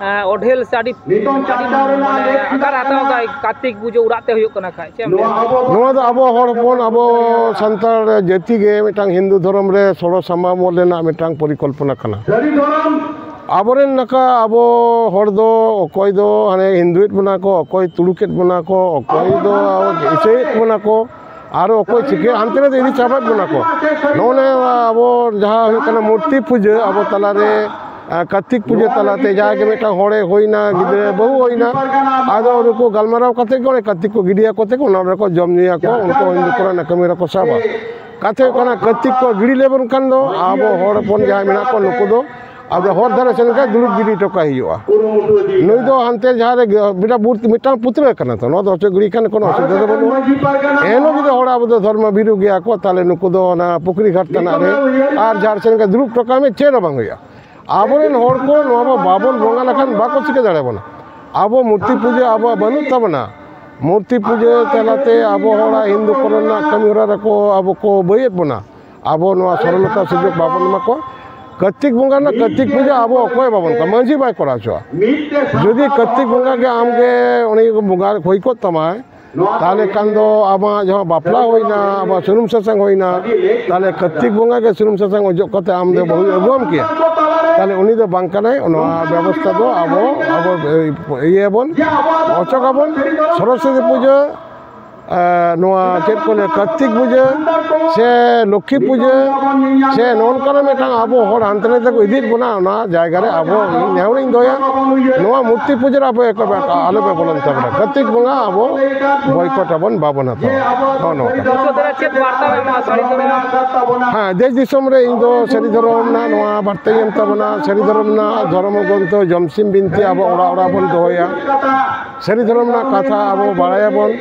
ᱮᱸ, ᱚᱰᱷᱮᱞ ᱥᱮ ᱟᱹᱰᱤ, ᱟᱹᱰᱤ ᱢᱟᱱᱮ ᱟᱠᱟᱨ ᱦᱟᱛᱟᱣ ᱮᱫᱟᱭ ᱠᱟᱨᱛᱤᱠ ᱯᱩᱡᱟᱹ ᱚᱲᱟᱜ ᱛᱮ ᱦᱩᱭᱩᱜ ᱠᱟᱱᱟ ᱠᱷᱟᱡ, ᱪᱮᱫ ᱮᱢ ᱞᱟᱹᱭᱟ? ᱱᱚᱣᱟ ᱫᱚ ᱟᱵᱚ ᱦᱚᱲ ᱦᱚᱯᱚᱱ, ᱟᱵᱚ ᱥᱟᱱᱛᱟᱲ ᱡᱟᱹᱛᱤ ᱜᱮ ᱢᱤᱫᱴᱟᱝ ᱦᱤᱱᱫᱩ ᱫᱷᱚᱨᱚᱢ ᱨᱮ ᱥᱚᱲᱚ ᱥᱟᱢᱟᱢᱚᱜ ᱨᱮᱱᱟᱜ ᱢᱤᱫᱴᱟᱝ ᱯᱚᱨᱤᱠᱚᱞᱯᱚᱱᱟ ᱠᱟᱱᱟ᱾ ᱟᱵᱚᱨᱮᱱ ᱱᱟᱠᱟ ᱟᱵᱚ ᱦᱚᱲ ᱫᱚ ᱚᱠᱚᱭ ᱫᱚ ᱦᱟᱱᱮ ᱦᱤᱱᱫᱩᱭᱮᱫ ᱵᱚᱱᱟ ᱠᱚ, ᱚᱠᱚᱭ ᱛᱩᱲᱩᱠᱮᱫ ᱵᱚᱱᱟ ᱠᱚ, ᱚᱠᱚᱭ ᱫᱚ ᱤᱥᱟᱹᱭᱮᱫ ᱵᱚᱱᱟ ᱠᱚ, ᱟᱨ ᱚᱠᱚᱭ ᱪᱤᱠᱟᱹ ᱦᱟᱱᱛᱮ ᱱᱟᱛᱮ ᱤᱫᱤ ᱪᱟᱵᱟᱭᱮᱫ ᱵᱚᱱᱟ ᱠᱚ᱾ ᱱᱚᱜᱼᱚ ᱱᱚᱣᱟ ᱟᱵᱚ ᱡᱟᱦᱟᱸ ᱦᱩᱭᱩᱜ ᱠᱟᱱᱟ ᱢᱩᱨᱛᱤ ᱯᱩᱡᱟᱹ, ᱟᱵᱚ ᱛᱟᱞᱟᱨᱮ, ᱟᱨ ᱠᱟᱨᱛᱤᱠ ᱯᱩᱡᱟᱹ ᱛᱟᱞᱟᱛᱮ ᱡᱟᱦᱟᱸᱭ ᱜᱮ ᱢᱤᱫᱴᱟᱝ ᱦᱚᱲᱮ ᱦᱩᱭᱱᱟ, ᱜᱤᱫᱽᱨᱟᱹ ᱵᱟᱹᱦᱩ ᱦᱩᱭᱱᱟ, ᱟᱫᱚ ᱩᱱᱠᱩ ᱜᱟᱞᱢᱟᱨᱟᱣ ᱠᱟᱛᱮ ᱜᱮ ᱚᱸᱰᱮ ᱠᱟᱨᱛᱤᱠ ᱠᱚ ᱜᱤᱰᱤᱭᱟᱠᱚ ᱛᱮ ᱚᱱᱟ ᱨᱮᱠᱚ ᱡᱚᱢ ᱧᱩᱭᱟᱠᱚ, ᱩᱱᱠᱩ ᱦᱤᱱᱫᱩ ᱠᱚᱨᱮᱱᱟᱜ ᱠᱟᱹᱢᱤ ᱨᱮᱠᱚ ᱥᱟᱵᱟ᱾ ᱠᱟᱛᱷᱟ ᱦᱩᱭᱩᱜ ᱠᱟᱱᱟ, ᱠᱟᱨᱛᱤᱠ ᱠᱚ ᱜᱤᱰᱤ ᱞᱮᱵᱚᱱ ᱠᱷᱟᱱ ᱫᱚ ᱟᱵᱚ ᱦᱚᱲ ᱦᱚᱯᱚᱱ ᱡᱟᱦᱟᱸᱭ ᱢᱮᱱᱟᱜ ᱠᱚᱣᱟ ᱱᱩᱠᱩ ᱫᱚ ᱟᱫᱚ ᱦᱚᱨ ᱫᱷᱟᱨᱮ ᱥᱮᱱ ᱠᱷᱟᱱ ᱫᱩᱲᱩᱵ ᱜᱤᱰᱤ ᱦᱚᱴᱚ ᱠᱟᱜ ᱦᱩᱭᱩᱜᱼᱟ᱾ ᱱᱩᱭ ᱫᱚ ᱦᱟᱱᱛᱮ ᱡᱟᱦᱟᱸ ᱨᱮ ᱜᱤ-, ᱢᱤᱫᱴᱟᱝ ᱢᱩᱨᱛᱤ, ᱢᱤᱫᱴᱟᱝ ᱯᱩᱛᱲᱟᱹ ᱠᱟᱱᱟ ᱛᱚ, ᱱᱚᱣᱟ ᱫᱚ ᱚᱪᱚᱜ ᱜᱤᱰᱤ ᱠᱷᱟᱱ ᱠᱳᱱᱳ ᱚᱥᱩᱵᱤᱫᱷᱟ ᱫᱚ ᱵᱟᱹᱱᱩᱜᱼᱟ᱾ ᱮᱱᱦᱚᱸ ᱡᱩᱫᱤ ᱦᱚᱲ ᱟᱵᱚ ᱫᱚ ᱫᱷᱚᱨᱢᱚ ᱵᱷᱤᱨᱩ ᱜᱮᱭᱟ ᱠᱚ, ᱛᱟᱦᱚᱞᱮ ᱱᱩᱠᱩ ᱫᱚ ᱚᱱᱟ ᱯᱩᱠᱷᱨᱤ ᱜᱷᱟᱴ ᱛᱟᱱᱟᱜ ᱨᱮ ᱟᱨ ᱡᱟᱦᱟᱸ ᱥᱮᱱ ᱜᱮ ᱫᱩᱲᱩᱵ ᱦᱚᱴᱚ ᱠᱟᱜ ᱢᱮ, ᱪᱮᱫ ᱦᱚᱸ ᱵᱟᱝ ᱦᱩᱭᱩᱜᱼᱟ᱾ ᱟᱵᱚᱨᱮᱱ ᱦᱚᱲ ᱠᱚ ᱱᱚᱣᱟ ᱵᱚ ᱵᱟᱵᱚᱱ ᱵᱚᱸᱜᱟ ᱞᱮᱠᱷᱟᱱ ᱵᱟᱠᱚ ᱪᱤᱠᱟᱹ ᱫᱟᱲᱮᱭᱟᱵᱚᱱᱟ᱾ ᱟᱵᱚ ᱢᱩᱨᱛᱤ ᱯᱩᱡᱟᱹ ᱟᱵᱚᱣᱟᱜ ᱵᱟᱹᱱᱩᱜ ᱛᱟᱵᱚᱱᱟ᱾ ᱢᱩᱨᱛᱤ ᱯᱩᱡᱟᱹ ᱛᱟᱞᱟᱛᱮ ᱟᱵᱚ ᱦᱚᱲᱟᱜ ᱦᱤᱱᱫᱩ ᱠᱚᱨᱮᱱᱟᱜ ᱠᱟᱹᱢᱤ ᱦᱚᱨᱟ ᱨᱮᱠᱚ ᱟᱵᱚ ᱠᱚ ᱵᱟᱹᱭᱮᱫ ᱵᱚᱱᱟ᱾ ᱟᱵᱚ ᱱᱚᱣᱟ ᱥᱚᱨᱚᱞᱚᱛᱟ ᱥᱩᱡᱳᱜᱽ ᱵᱟᱵᱚᱱ ᱮᱢᱟ ᱠᱚᱣᱟ᱾ ᱠᱟᱨᱛᱤᱠ ᱵᱚᱸᱜᱟ ᱨᱮᱱᱟᱜ ᱠᱟᱨᱛᱤᱠ ᱯᱩᱡᱟᱹ ᱟᱵᱚ ᱚᱠᱚᱭ ᱵᱟᱵᱚᱱ ᱠᱚᱣᱟ, ᱢᱟᱹᱡᱷᱤ ᱵᱟᱭ ᱠᱚᱨᱟᱣ ᱦᱚᱪᱚᱣᱟ᱾ ᱡᱩᱫᱤ ᱠᱟᱨᱛᱤᱠ ᱵᱚᱸᱜᱟ ᱜᱮ ᱟᱢᱜᱮ ᱩᱱᱤ ᱵᱚᱸᱜᱟ ᱦᱩᱭ ᱠᱚᱜ ᱛᱟᱢᱟᱭ, ᱛᱟᱦᱚᱞᱮ ᱠᱷᱟᱱ ᱫᱚ ᱟᱢᱟᱜ ᱡᱟᱦᱟᱸ ᱵᱟᱯᱞᱟ ᱦᱩᱭᱱᱟ, ᱟᱢᱟᱜ ᱥᱩᱱᱩᱢ ᱥᱟᱥᱟᱝ ᱦᱩᱭᱱᱟ, ᱛᱟᱦᱚᱞᱮ ᱠᱟᱨᱛᱤᱠ ᱵᱚᱸᱜᱟ ᱜᱮ ᱥᱩᱱᱩᱢ ᱥᱟᱥᱟᱝ ᱚᱡᱚᱜ ᱠᱟᱛᱮ ᱟᱢ ᱫᱚ ᱵᱟᱹᱦᱩᱭ ᱟᱹᱜᱩᱣᱟᱢ ᱠᱮᱭᱟ? ᱛᱟᱦᱚᱞᱮ ᱩᱱᱤ ᱫᱚ ᱵᱟᱝ ᱠᱟᱱᱟᱭ᱾ ᱱᱚᱣᱟ ᱵᱮᱵᱚᱥᱛᱷᱟ ᱫᱚ ᱟᱵᱚ, ᱟᱵᱚ ᱤᱭᱟᱹᱭᱟᱵᱚᱱ, ᱚᱪᱚᱜᱟᱵᱚᱱ᱾ ᱥᱚᱨᱚᱥᱚᱛᱤ ᱯᱩᱡᱟᱹ, ᱮ, ᱱᱚᱣᱟ ᱪᱮᱫ ᱠᱚ ᱞᱟᱹᱭᱟ, ᱠᱟᱨᱛᱤᱠ ᱯᱩᱡᱟᱹ ᱥᱮ ᱞᱚᱠᱠᱷᱤ ᱯᱩᱡᱟᱹ ᱥᱮ ᱱᱚᱝᱠᱟᱱᱟᱜ ᱢᱤᱫᱴᱟᱝ ᱟᱵᱚ ᱦᱚᱲ ᱦᱟᱱᱛᱮ ᱱᱟᱛᱮ ᱠᱚ ᱤᱫᱤᱭᱮᱫ ᱵᱚᱱᱟ, ᱚᱱᱟ ᱡᱟᱭᱜᱟ ᱨᱮ ᱟᱵᱚ ᱱᱮᱦᱚᱨᱤᱧ ᱫᱚᱦᱚᱭᱟ, ᱱᱚᱣᱟ ᱢᱩᱨᱛᱤ ᱯᱩᱡᱟᱹ ᱨᱮ ᱟᱵᱚ ᱮᱠ-, ᱟᱞᱚᱯᱮ ᱵᱚᱞᱚᱱ ᱛᱟᱵᱚᱱᱟ᱾ ᱠᱟᱨᱛᱤᱠ ᱵᱚᱸᱜᱟ ᱟᱵᱚ ᱵᱚᱭᱠᱚᱴ ᱟᱵᱚᱱ, ᱵᱟᱵᱚᱱ ᱦᱟᱛᱟᱣᱟ᱾ ᱱᱚᱜᱼᱚ ᱱᱚᱝᱠᱟ᱾ ᱢᱩᱪᱟᱹᱫ ᱨᱮ ᱪᱮᱫ ᱵᱟᱨᱛᱟ ᱵᱮᱱ ᱮᱢᱟ ᱥᱟᱹᱨᱤ ᱫᱷᱚᱨᱚᱢ ᱨᱮᱱᱟᱜ? ᱦᱮᱸ, ᱫᱮᱥ ᱫᱤᱥᱚᱢ ᱨᱮ ᱤᱧ ᱫᱚ ᱥᱟᱹᱨᱤ ᱫᱷᱚᱨᱚᱢ ᱨᱮᱱᱟᱜ ᱱᱚᱣᱟ ᱵᱟᱨᱛᱟᱧ ᱮᱢ ᱛᱟᱵᱚᱱᱟ᱾ ᱥᱟᱹᱨᱤ ᱫᱷᱚᱨᱚᱢ ᱨᱮᱱᱟᱜ ᱫᱷᱚᱨᱚᱢ ᱜᱨᱚᱱᱛᱷᱚ ᱡᱚᱢᱥᱤᱢ ᱵᱤᱱᱛᱤ ᱟᱵᱚ ᱚᱲᱟᱜ ᱚᱲᱟᱜ ᱵᱚᱱ ᱫᱚᱦᱚᱭᱟ᱾ ᱥᱟᱹᱨᱤ ᱫᱷᱚᱨᱚᱢ ᱨᱮᱱᱟᱜ ᱠᱟᱛᱷᱟ ᱟᱵᱚ ᱵᱟᱲᱟᱭᱟᱵᱚᱱ᱾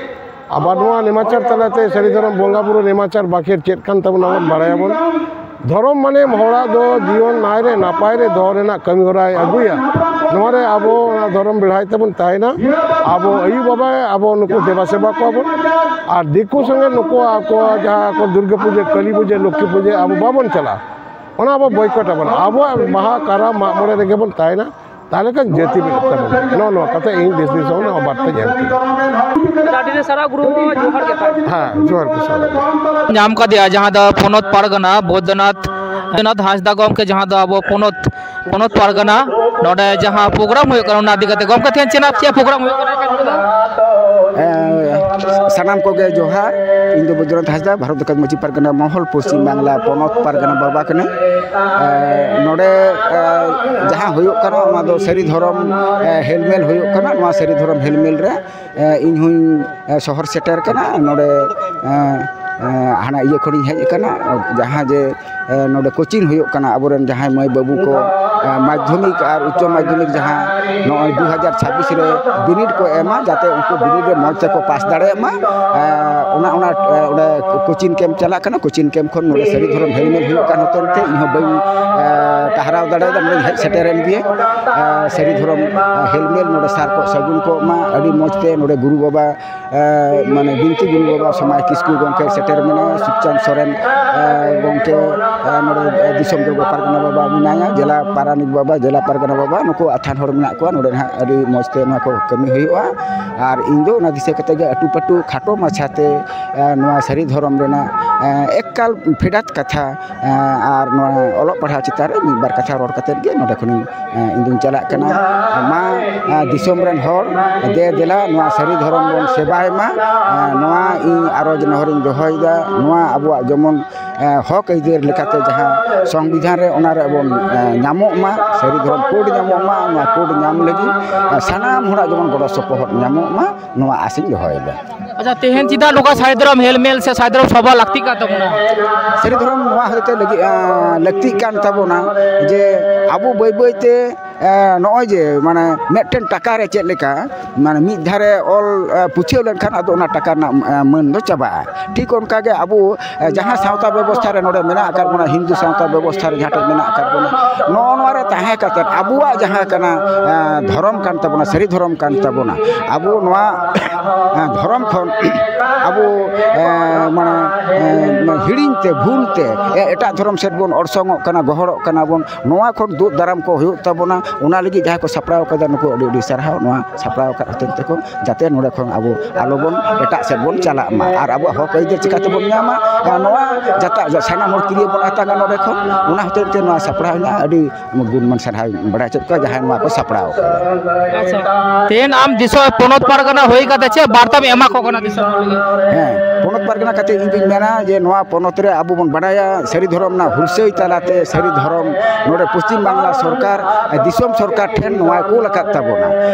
ᱟᱵᱟᱨ ᱱᱚᱣᱟ ᱱᱮᱢᱟᱪᱟᱨ ᱛᱟᱞᱟᱛᱮ ᱥᱟᱹᱨᱤ ᱫᱷᱚᱨᱚᱢ ᱵᱚᱸᱜᱟ ᱵᱩᱨᱩ ᱱᱮᱢᱟᱪᱟᱨ ᱵᱟᱠᱷᱮᱲ ᱪᱮᱫ ᱠᱟᱱ ᱛᱟᱵᱚᱱᱟ ᱵᱚᱱ ᱵᱟᱲᱟᱭᱟᱵᱚᱱ᱾ ᱫᱷᱚᱨᱚᱢ ᱢᱟᱱᱮ ᱦᱚᱲᱟᱜ ᱫᱚ ᱡᱤᱭᱚᱱ ᱱᱟᱭ ᱨᱮ ᱱᱟᱯᱟᱭ ᱨᱮ ᱫᱚᱦᱚ ᱨᱮᱱᱟᱜ ᱠᱟᱹᱢᱤ ᱦᱚᱨᱟᱭ ᱟᱹᱜᱩᱭᱟ᱾ ᱱᱚᱣᱟ ᱨᱮ ᱟᱵᱚ ᱚᱱᱟ ᱫᱷᱚᱨᱚᱢ ᱵᱮᱲᱦᱟᱭ ᱛᱮᱵᱚᱱ ᱛᱟᱦᱮᱱᱟ᱾ ᱟᱵᱚ ᱟᱹᱭᱩ ᱵᱟᱵᱟᱭ ᱟᱵᱚ ᱱᱩᱠᱩ ᱫᱮᱵᱟ ᱥᱮᱵᱟ ᱠᱚᱣᱟ ᱵᱚᱱ᱾ ᱟᱨ ᱫᱤᱠᱩ ᱥᱚᱸᱜᱮ ᱱᱩᱠᱩ ᱟᱠᱚᱣᱟᱜ ᱡᱟᱦᱟᱸ ᱠᱚ ᱫᱩᱨᱜᱟᱹ ᱯᱩᱡᱟᱹ, ᱠᱟᱹᱞᱤ ᱯᱩᱡᱟᱹ, ᱞᱚᱠᱠᱷᱤ ᱯᱩᱡᱟᱹ ᱟᱵᱚ ᱵᱟᱵᱚᱱ ᱪᱟᱞᱟᱜᱼᱟ᱾ ᱚᱱᱟ ᱟᱵᱚ ᱵᱚᱭᱠᱚᱴ ᱟᱵᱚᱱ᱾ ᱟᱵᱚᱣᱟᱜ ᱵᱟᱦᱟ, ᱠᱟᱨᱟᱢ, ᱢᱟᱜ ᱢᱚᱬᱮ ᱨᱮᱜᱮ ᱵᱚᱱ ᱛᱟᱦᱮᱱᱟ᱾ ᱛᱟᱦᱚᱞᱮ ᱠᱷᱟᱱ ᱡᱟᱹᱛᱤ ᱵᱮᱱᱟᱜ ᱛᱟᱵᱚᱱᱟ᱾ ᱱᱚᱜᱼᱚ ᱱᱚᱣᱟ ᱠᱟᱛᱷᱟ ᱤᱧ ᱫᱮᱥ ᱫᱤᱥᱚᱢ ᱨᱮᱱᱟᱜ ᱵᱟᱨᱛᱟᱧ ᱮᱢ ᱠᱮᱫᱟ᱾ ᱟᱹᱰᱤ ᱨᱮ ᱥᱟᱨᱦᱟᱣ ᱜᱩᱨᱩ ᱵᱟᱵᱟ, ᱡᱚᱦᱟᱨ ᱜᱮ ᱛᱟᱦᱮᱸ᱾ ᱦᱮᱸ, ᱡᱚᱦᱟᱨ ᱜᱮ ᱥᱟᱨᱦᱟᱣ᱾ ᱧᱟᱢ ᱠᱟᱫᱮᱭᱟ, ᱡᱟᱦᱟᱸ ᱫᱚ ᱯᱚᱱᱚᱛ ᱯᱟᱨᱜᱟᱱᱟ ᱵᱳᱭᱫᱚᱱᱟᱛᱷ, ᱵᱳᱭᱫᱚᱱᱟᱛᱷ ᱦᱟᱸᱥᱫᱟ ᱜᱚᱢᱠᱮ, ᱡᱟᱦᱟᱸ ᱫᱚ ᱟᱵᱚ ᱯᱚᱱᱚᱛ, ᱯᱚᱱᱚᱛ ᱯᱟᱨᱜᱟᱱᱟ, ᱱᱚᱰᱮ ᱡᱟᱦᱟᱸ ᱯᱨᱳᱜᱨᱟᱢ ᱦᱩᱭᱩᱜ ᱠᱟᱱᱟ, ᱚᱱᱟ ᱤᱫᱤ ᱠᱟᱛᱮ ᱜᱚᱢᱠᱮ ᱴᱷᱮᱱ ᱪᱮᱫ ᱪᱮᱫ ᱯᱨᱳᱜᱨᱟᱢ ᱦᱩᱭᱩᱜ ᱠᱟᱱᱟ? ᱮᱸ, ᱥᱟᱱᱟᱢ ᱠᱚᱜᱮ ᱡᱚᱦᱟᱨ᱾ ᱤᱧ ᱫᱚ ᱵᱳᱭᱫᱚᱱᱟᱛᱷ ᱦᱟᱸᱥᱫᱟ, ᱵᱷᱟᱨᱚᱛ ᱫᱤᱥᱚᱢ ᱢᱟᱹᱡᱷᱤ ᱯᱟᱨᱜᱟᱱᱟ ᱢᱚᱦᱚᱞ, ᱯᱚᱥᱪᱤᱢ ᱵᱟᱝᱞᱟ ᱯᱚᱱᱚᱛ ᱯᱟᱨᱜᱟᱱᱟ ᱵᱟᱵᱟ ᱠᱟᱹᱱᱟᱹᱧ᱾ ᱮᱸ, ᱱᱚᱰᱮ, ᱮᱸ, ᱡᱟᱦᱟᱸ ᱦᱩᱭᱩᱜ ᱠᱟᱱᱟ, ᱚᱱᱟ ᱫᱚ ᱥᱟᱹᱨᱤ ᱫᱷᱚᱨᱚᱢ, ᱮᱸ, ᱦᱮᱞᱢᱮᱞ ᱦᱩᱭᱩᱜ ᱠᱟᱱᱟ᱾ ᱱᱚᱣᱟ ᱥᱟᱹᱨᱤ ᱫᱷᱚᱨᱚᱢ ᱦᱮᱞᱢᱮᱞ ᱨᱮ, ᱮᱸ, ᱤᱧ ᱦᱚᱸᱧ, ᱮᱸ, ᱥᱚᱦᱚᱨ ᱥᱮᱴᱮᱨ ᱠᱟᱱᱟ᱾ ᱱᱚᱰᱮ, ᱮᱸ, ᱮᱸ, ᱦᱟᱱᱟ ᱤᱭᱟᱹ ᱠᱷᱚᱱᱤᱧ ᱦᱮᱡ ᱟᱠᱟᱱᱟ, ᱡᱟᱦᱟᱸ ᱡᱮ, ᱮᱸ, ᱱᱚᱰᱮ ᱠᱳᱪᱤᱝ ᱦᱩᱭᱩᱜ ᱠᱟᱱᱟ ᱟᱵᱚᱨᱮᱱ ᱡᱟᱦᱟᱸᱭ ᱢᱟᱹᱭ ᱵᱟᱹᱵᱩ ᱠᱚ, ᱮᱸ, ᱢᱟᱫᱽᱫᱷᱚᱢᱤᱠ ᱟᱨ ᱩᱪᱪᱚ ᱢᱟᱫᱽᱫᱷᱚᱢᱤᱠ ᱡᱟᱦᱟᱸ ᱱᱚᱜᱼᱚᱭ ᱫᱩ ᱦᱟᱡᱟᱨ ᱪᱷᱟᱵᱵᱤᱥ ᱨᱮ ᱵᱤᱱᱤᱰ ᱠᱚ ᱮᱢᱟ, ᱡᱟᱛᱮ ᱩᱱᱠᱩ ᱵᱤᱱᱤᱰ ᱨᱮ ᱢᱚᱡᱽ ᱛᱮᱠᱚ ᱯᱟᱥ ᱫᱟᱲᱮᱭᱟᱜ ᱢᱟ᱾ ᱮᱸ, ᱚᱱᱟ, ᱚᱱᱟ, ᱮᱸ, ᱚᱸᱰᱮ ᱠᱳᱪᱤᱝ ᱠᱮᱢᱯ ᱪᱟᱞᱟᱜ ᱠᱟᱱᱟ᱾ ᱠᱳᱪᱤᱝ ᱠᱮᱢᱯ ᱠᱷᱚᱱ ᱱᱚᱰᱮ ᱥᱟᱹᱨᱤ ᱫᱷᱚᱨᱚᱢ ᱦᱮᱞᱢᱮᱞ ᱦᱩᱭᱩᱜ ᱠᱟᱱ ᱦᱚᱛᱮᱡ ᱛᱮ ᱤᱧ ᱦᱚᱸ ᱵᱟᱹᱧ, ᱮᱸ, ᱴᱟᱦᱨᱟᱣ ᱫᱟᱲᱮᱭᱟᱫᱟ, ᱱᱚᱰᱮᱧ ᱦᱮᱡ ᱥᱮᱴᱮᱨᱮᱱ ᱜᱮᱭᱟ᱾ ᱮᱸ, ᱥᱟᱹᱨᱤ ᱫᱷᱚᱨᱚᱢ, ᱮᱸ, ᱦᱮᱞᱢᱮᱞ ᱱᱚᱰᱮ ᱥᱟᱨ ᱠᱚ ᱥᱟᱹᱜᱩᱱ ᱠᱚᱜ ᱢᱟ᱾ ᱟᱹᱰᱤ ᱢᱚᱡᱽ ᱛᱮ ᱱᱚᱰᱮ ᱜᱩᱨᱩ ᱵᱟᱵᱟ, ᱮᱸ, ᱢᱟᱱᱮ ᱵᱤᱱᱛᱤ ᱜᱩᱨᱩ ᱵᱟᱵᱟ ᱥᱚᱢᱟᱭ ᱠᱤᱥᱠᱩ ᱜᱚᱢᱠᱮ ᱥᱮ ᱛᱮᱨ ᱢᱮᱱᱟᱭᱟ, ᱥᱩᱠᱪᱟᱸᱫᱽ ᱥᱚᱨᱮᱱ, ᱮ, ᱜᱚᱢᱠᱮ, ᱮ, ᱱᱚᱰᱮ, ᱮ, ᱫᱤᱥᱚᱢ ᱡᱚᱜᱚ ᱯᱟᱨᱜᱟᱱᱟ ᱵᱟᱵᱟ ᱢᱮᱱᱟᱭᱟ, ᱡᱮᱞᱟ ᱯᱟᱨᱟᱱᱤᱠ ᱵᱟᱵᱟ, ᱡᱮᱞᱟ ᱯᱟᱨᱜᱟᱱᱟ ᱵᱟᱵᱟ, ᱱᱩᱠᱩ ᱟᱛᱷᱟᱱ ᱦᱚᱲ ᱢᱮᱱᱟᱜ ᱠᱚᱣᱟ ᱱᱚᱰᱮ ᱱᱟᱦᱟᱜ᱾ ᱟᱹᱰᱤ ᱢᱚᱡᱽ ᱛᱮ ᱱᱚᱣᱟ ᱠᱚ ᱠᱟᱹᱢᱤ ᱦᱩᱭᱩᱜᱼᱟ᱾ ᱟᱨ ᱤᱧ ᱫᱚ ᱚᱱᱟ ᱫᱤᱥᱟᱹ ᱠᱟᱛᱮ ᱜᱮ ᱟᱹᱴᱩ ᱯᱟᱹᱴᱩ ᱠᱷᱟᱴᱚ ᱢᱟᱪᱷᱟ ᱛᱮ, ᱮ, ᱱᱚᱣᱟ ᱥᱟᱹᱨᱤ ᱫᱷᱚᱨᱚᱢ ᱨᱮᱱᱟᱜ, ᱮ, ᱮᱠᱟᱞ ᱯᱷᱮᱰᱟᱛ ᱠᱟᱛᱷᱟ, ᱮ, ᱟᱨ ᱱᱚᱣᱟ ᱚᱞᱚᱜ ᱯᱟᱲᱦᱟᱣ ᱪᱮᱛᱟᱱ ᱨᱮ ᱢᱤᱫ ᱵᱟᱨ ᱠᱟᱛᱷᱟ ᱨᱚᱲ ᱠᱟᱛᱮ ᱜᱮ ᱱᱚᱰᱮ ᱠᱷᱚᱱᱤᱧ ᱮ, ᱤᱧ ᱫᱩᱧ ᱪᱟᱞᱟᱜ ᱠᱟᱱᱟ᱾ ᱢᱟ, ᱮ, ᱫᱤᱥᱚᱢ ᱨᱮᱱ ᱦᱚᱲ, ᱫᱮ ᱫᱮᱞᱟ ᱱᱚᱣᱟ ᱥᱟᱹᱨᱤ ᱫᱷᱚᱨᱚᱢ ᱵᱚᱱ ᱥᱮᱵᱟᱭ ᱢᱟ᱾ ᱮ, ᱱᱚᱣᱟ ᱤᱧ ᱟᱨᱚᱡᱽ ᱱᱮᱦᱚᱨᱤᱧ ᱫᱚᱦᱚᱭᱮᱫᱟ᱾ ᱱᱚᱣᱟ ᱟᱵᱚᱣᱟᱜ ᱡᱮᱢᱚᱱ, ᱮ, ᱦᱚᱠ ᱟᱹᱭᱫᱟᱹᱨ ᱞᱮᱠᱟᱛᱮ ᱡᱟᱦᱟᱸ ᱥᱚᱝᱵᱤᱫᱷᱟᱱ ᱨᱮ, ᱚᱱᱟ ᱨᱮ ᱵᱚᱱ, ᱮ, ᱧᱟᱢᱚᱜ ᱢᱟ, ᱥᱟᱹᱨᱤ ᱫᱷᱚᱨᱚᱢ ᱠᱳᱰ ᱧᱟᱢᱚᱜ ᱢᱟ᱾ ᱱᱚᱣᱟ ᱠᱳᱰ ᱧᱟᱢ ᱞᱟᱹᱜᱤᱫ, ᱮ, ᱥᱟᱱᱟᱢ ᱦᱚᱲᱟᱜ ᱡᱮᱢᱚᱱ ᱜᱚᱲᱚ ᱥᱚᱯᱚᱦᱚᱫ ᱧᱟᱢᱚᱜ ᱢᱟ, ᱱᱚᱣᱟ ᱟᱥᱤᱧ ᱫᱚᱦᱚᱭᱮᱫᱟ᱾ ᱟᱪᱪᱷᱟ, ᱛᱮᱦᱮᱧ ᱪᱮᱫᱟᱜ ᱱᱚᱝᱠᱟ ᱥᱟᱹᱨᱤ ᱫᱷᱚᱨᱚᱢ ᱦᱮᱞᱢᱮᱞ ᱥᱮ ᱥᱟᱹᱨᱤ ᱫᱷᱚᱨᱚᱢ ᱥᱚᱵᱷᱟ ᱞᱟᱹᱠᱛᱤᱜ ᱠᱟᱱ ᱛᱟᱵᱚᱱᱟ? ᱥᱟᱹᱨᱤ ᱫᱷᱚᱨᱚᱢ ᱱᱚᱣᱟ ᱦᱚᱛᱮᱡ ᱛᱮ ᱞᱟᱹᱜᱤᱫ, ᱟᱸ, ᱞᱟᱹᱠᱛᱤᱜ ᱠᱟᱱ ᱛᱟᱵᱚᱱᱟ ᱡᱮ ᱟᱵᱚ ᱵᱟᱹᱭ ᱵᱟᱹᱭ ᱛᱮ, ᱟᱸ, ᱱᱚᱜᱼᱚᱭ ᱡᱮ ᱢᱟᱱᱮ ᱢᱤᱫᱴᱮᱱ ᱴᱟᱠᱟ ᱨᱮ ᱪᱮᱫ ᱞᱮᱠᱟ ᱢᱟᱱᱮ ᱢᱤᱫ ᱫᱷᱟᱨᱮ ᱚᱞ, ᱟᱸ, ᱯᱩᱪᱷᱟᱹᱣ ᱞᱮᱱᱠᱷᱟᱱ ᱟᱫᱚ ᱚᱱᱟ ᱴᱟᱠᱟ ᱨᱮᱱᱟᱜ, ᱟᱸ, ᱢᱟᱹᱱ ᱫᱚ ᱪᱟᱵᱟᱜᱼᱟ᱾ ᱴᱷᱤᱠ ᱚᱱᱠᱟ ᱜᱮ ᱟᱵᱚ, ᱟᱸ, ᱡᱟᱦᱟᱸ ᱥᱟᱶᱛᱟ ᱵᱮᱵᱚᱥᱛᱷᱟ ᱨᱮ ᱱᱚᱰᱮ ᱢᱮᱱᱟᱜ ᱟᱠᱟᱫ ᱵᱚᱱᱟ, ᱦᱤᱱᱫᱩ ᱥᱟᱶᱛᱟ ᱵᱮᱵᱚᱥᱛᱷᱟ ᱨᱮ ᱡᱟᱦᱟᱸ ᱴᱷᱮᱱ ᱢᱮᱱᱟᱜ ᱟᱠᱟᱫ ᱵᱚᱱᱟ, ᱱᱚᱜᱼᱚ ᱱᱚᱣᱟ ᱨᱮ ᱛᱟᱦᱮᱸ ᱠᱟᱛᱮᱫ ᱟᱵᱚᱣᱟᱜ ᱡᱟᱦᱟᱸ ᱠᱟᱱᱟ, ᱟᱸ, ᱫᱷᱚᱨᱚᱢ ᱠᱟᱱ ᱛᱟᱵᱚᱱᱟ, ᱥᱟᱹᱨᱤ ᱫᱷᱚᱨᱚᱢ ᱠᱟᱱ ᱛᱟᱵᱚᱱᱟ, ᱟᱵᱚ ᱱᱚᱣᱟ, ᱟᱸ, ᱫᱷᱚᱨᱚᱢ ᱠᱷᱚᱱ ᱟᱵᱚ, ᱮ, ᱢᱟᱱᱮ, ᱮ, ᱦᱤᱲᱤᱧ ᱛᱮ, ᱵᱷᱩᱞ ᱛᱮ, ᱮ, ᱮᱴᱟᱜ ᱫᱷᱚᱨᱚᱢ ᱥᱮᱫ ᱵᱚᱱ ᱚᱨᱥᱚᱝᱚᱜ ᱠᱟᱱᱟ, ᱜᱚᱦᱚᱲᱚᱜ ᱠᱟᱱᱟ ᱵᱚᱱ᱾ ᱱᱚᱣᱟ ᱠᱷᱚᱱ ᱫᱩᱜ ᱫᱟᱨᱟᱢ ᱠᱚ ᱦᱩᱭᱩᱜ ᱛᱟᱵᱚᱱᱟ᱾ ᱚᱱᱟ ᱞᱟᱹᱜᱤᱫ ᱡᱟᱦᱟᱸᱭ ᱠᱚ ᱥᱟᱯᱲᱟᱣ ᱠᱟᱫᱟ, ᱱᱩᱠᱩ ᱟᱹᱰᱤ ᱟᱹᱰᱤ ᱥᱟᱨᱦᱟᱣ, ᱱᱚᱣᱟ ᱥᱟᱯᱲᱟᱣ ᱟᱠᱟᱫ ᱦᱚᱛᱮᱡ ᱛᱮᱠᱚ, ᱡᱟᱛᱮ ᱱᱚᱰᱮ ᱠᱷᱚᱱ ᱟᱵᱚ ᱟᱞᱚ ᱵᱚᱱ ᱮᱴᱟᱜ ᱥᱮᱫ ᱵᱚᱱ ᱪᱟᱞᱟᱜ ᱢᱟ ᱟᱨ ᱟᱵᱚᱣᱟᱜ ᱦᱚᱠ ᱟᱹᱭᱫᱟᱹᱨ ᱪᱤᱠᱟᱹ ᱛᱮᱵᱚᱱ ᱧᱟᱢᱟ᱾ ᱟᱨ ᱱᱚᱣᱟ ᱡᱟᱛᱟ-, ᱥᱟᱱᱟᱢ ᱦᱚᱲ ᱠᱤᱨᱭᱟᱹ ᱵᱚᱱ ᱟᱛᱟᱝᱟ ᱱᱚᱰᱮ ᱠᱷᱚᱱ᱾ ᱚᱱᱟ ᱦᱚᱛᱮᱡ ᱛᱮ ᱱᱚᱣᱟ ᱥᱟᱯᱲᱟᱣ ᱦᱮᱱᱟᱜᱼᱟ᱾ ᱟᱹᱰᱤ ᱜᱩᱱᱢᱟᱱ ᱥᱟᱨᱦᱟᱣ ᱤᱧ ᱵᱟᱲᱟᱭ ᱦᱚᱪᱚᱭᱮᱫ ᱠᱚᱣᱟ ᱡᱟᱦᱟᱸᱭ ᱱᱚᱣᱟ ᱠᱚ ᱥᱟᱯᱲᱟᱣ ᱠᱟᱫᱟ᱾ ᱟᱪᱪᱷᱟ, ᱛᱮᱦᱮᱧ ᱟᱢ ᱫᱤᱥᱚᱢ ᱯᱚᱱᱚᱛ ᱯᱟᱨᱜᱟᱱᱟ ᱦᱩᱭ ᱠᱟᱛᱮ ᱪᱮᱫ ᱵᱟᱨᱛᱟᱢ ᱮᱢᱟ ᱠᱚ ᱠᱟᱱᱟ ᱫᱤᱥᱚᱢ ᱦᱚᱲ ᱞᱟᱹᱜᱤᱫ? ᱦᱮᱸ, ᱯᱚᱱᱚᱛ ᱯᱟᱨᱜᱟᱱᱟ ᱠᱟᱛᱮ ᱤᱧ ᱫᱩᱧ ᱢᱮᱱᱟ ᱡᱮ ᱱᱚᱣᱟ ᱯᱚᱱᱚᱛ ᱨᱮ ᱟᱵᱚ ᱵᱚᱱ ᱵᱟᱲᱟᱭᱟ ᱥᱟᱹᱨᱤ ᱫᱷᱚᱨᱚᱢ ᱨᱮᱱᱟᱜ ᱦᱩᱞᱥᱟᱹᱭ ᱛᱟᱞᱟᱛᱮ ᱥᱟᱹᱨᱤ ᱫᱷᱚᱨᱚᱢ ᱱᱚᱰᱮ ᱯᱚᱥᱪᱤᱢ ᱵᱟᱝᱞᱟ ᱥᱚᱨᱠᱟᱨ, ᱫᱤᱥᱚᱢ ᱥᱚᱨᱠᱟᱨ ᱴᱷᱮᱱ ᱱᱚᱣᱟ ᱠᱩᱞ ᱟᱠᱟᱫ ᱛᱟᱵᱚᱱᱟ᱾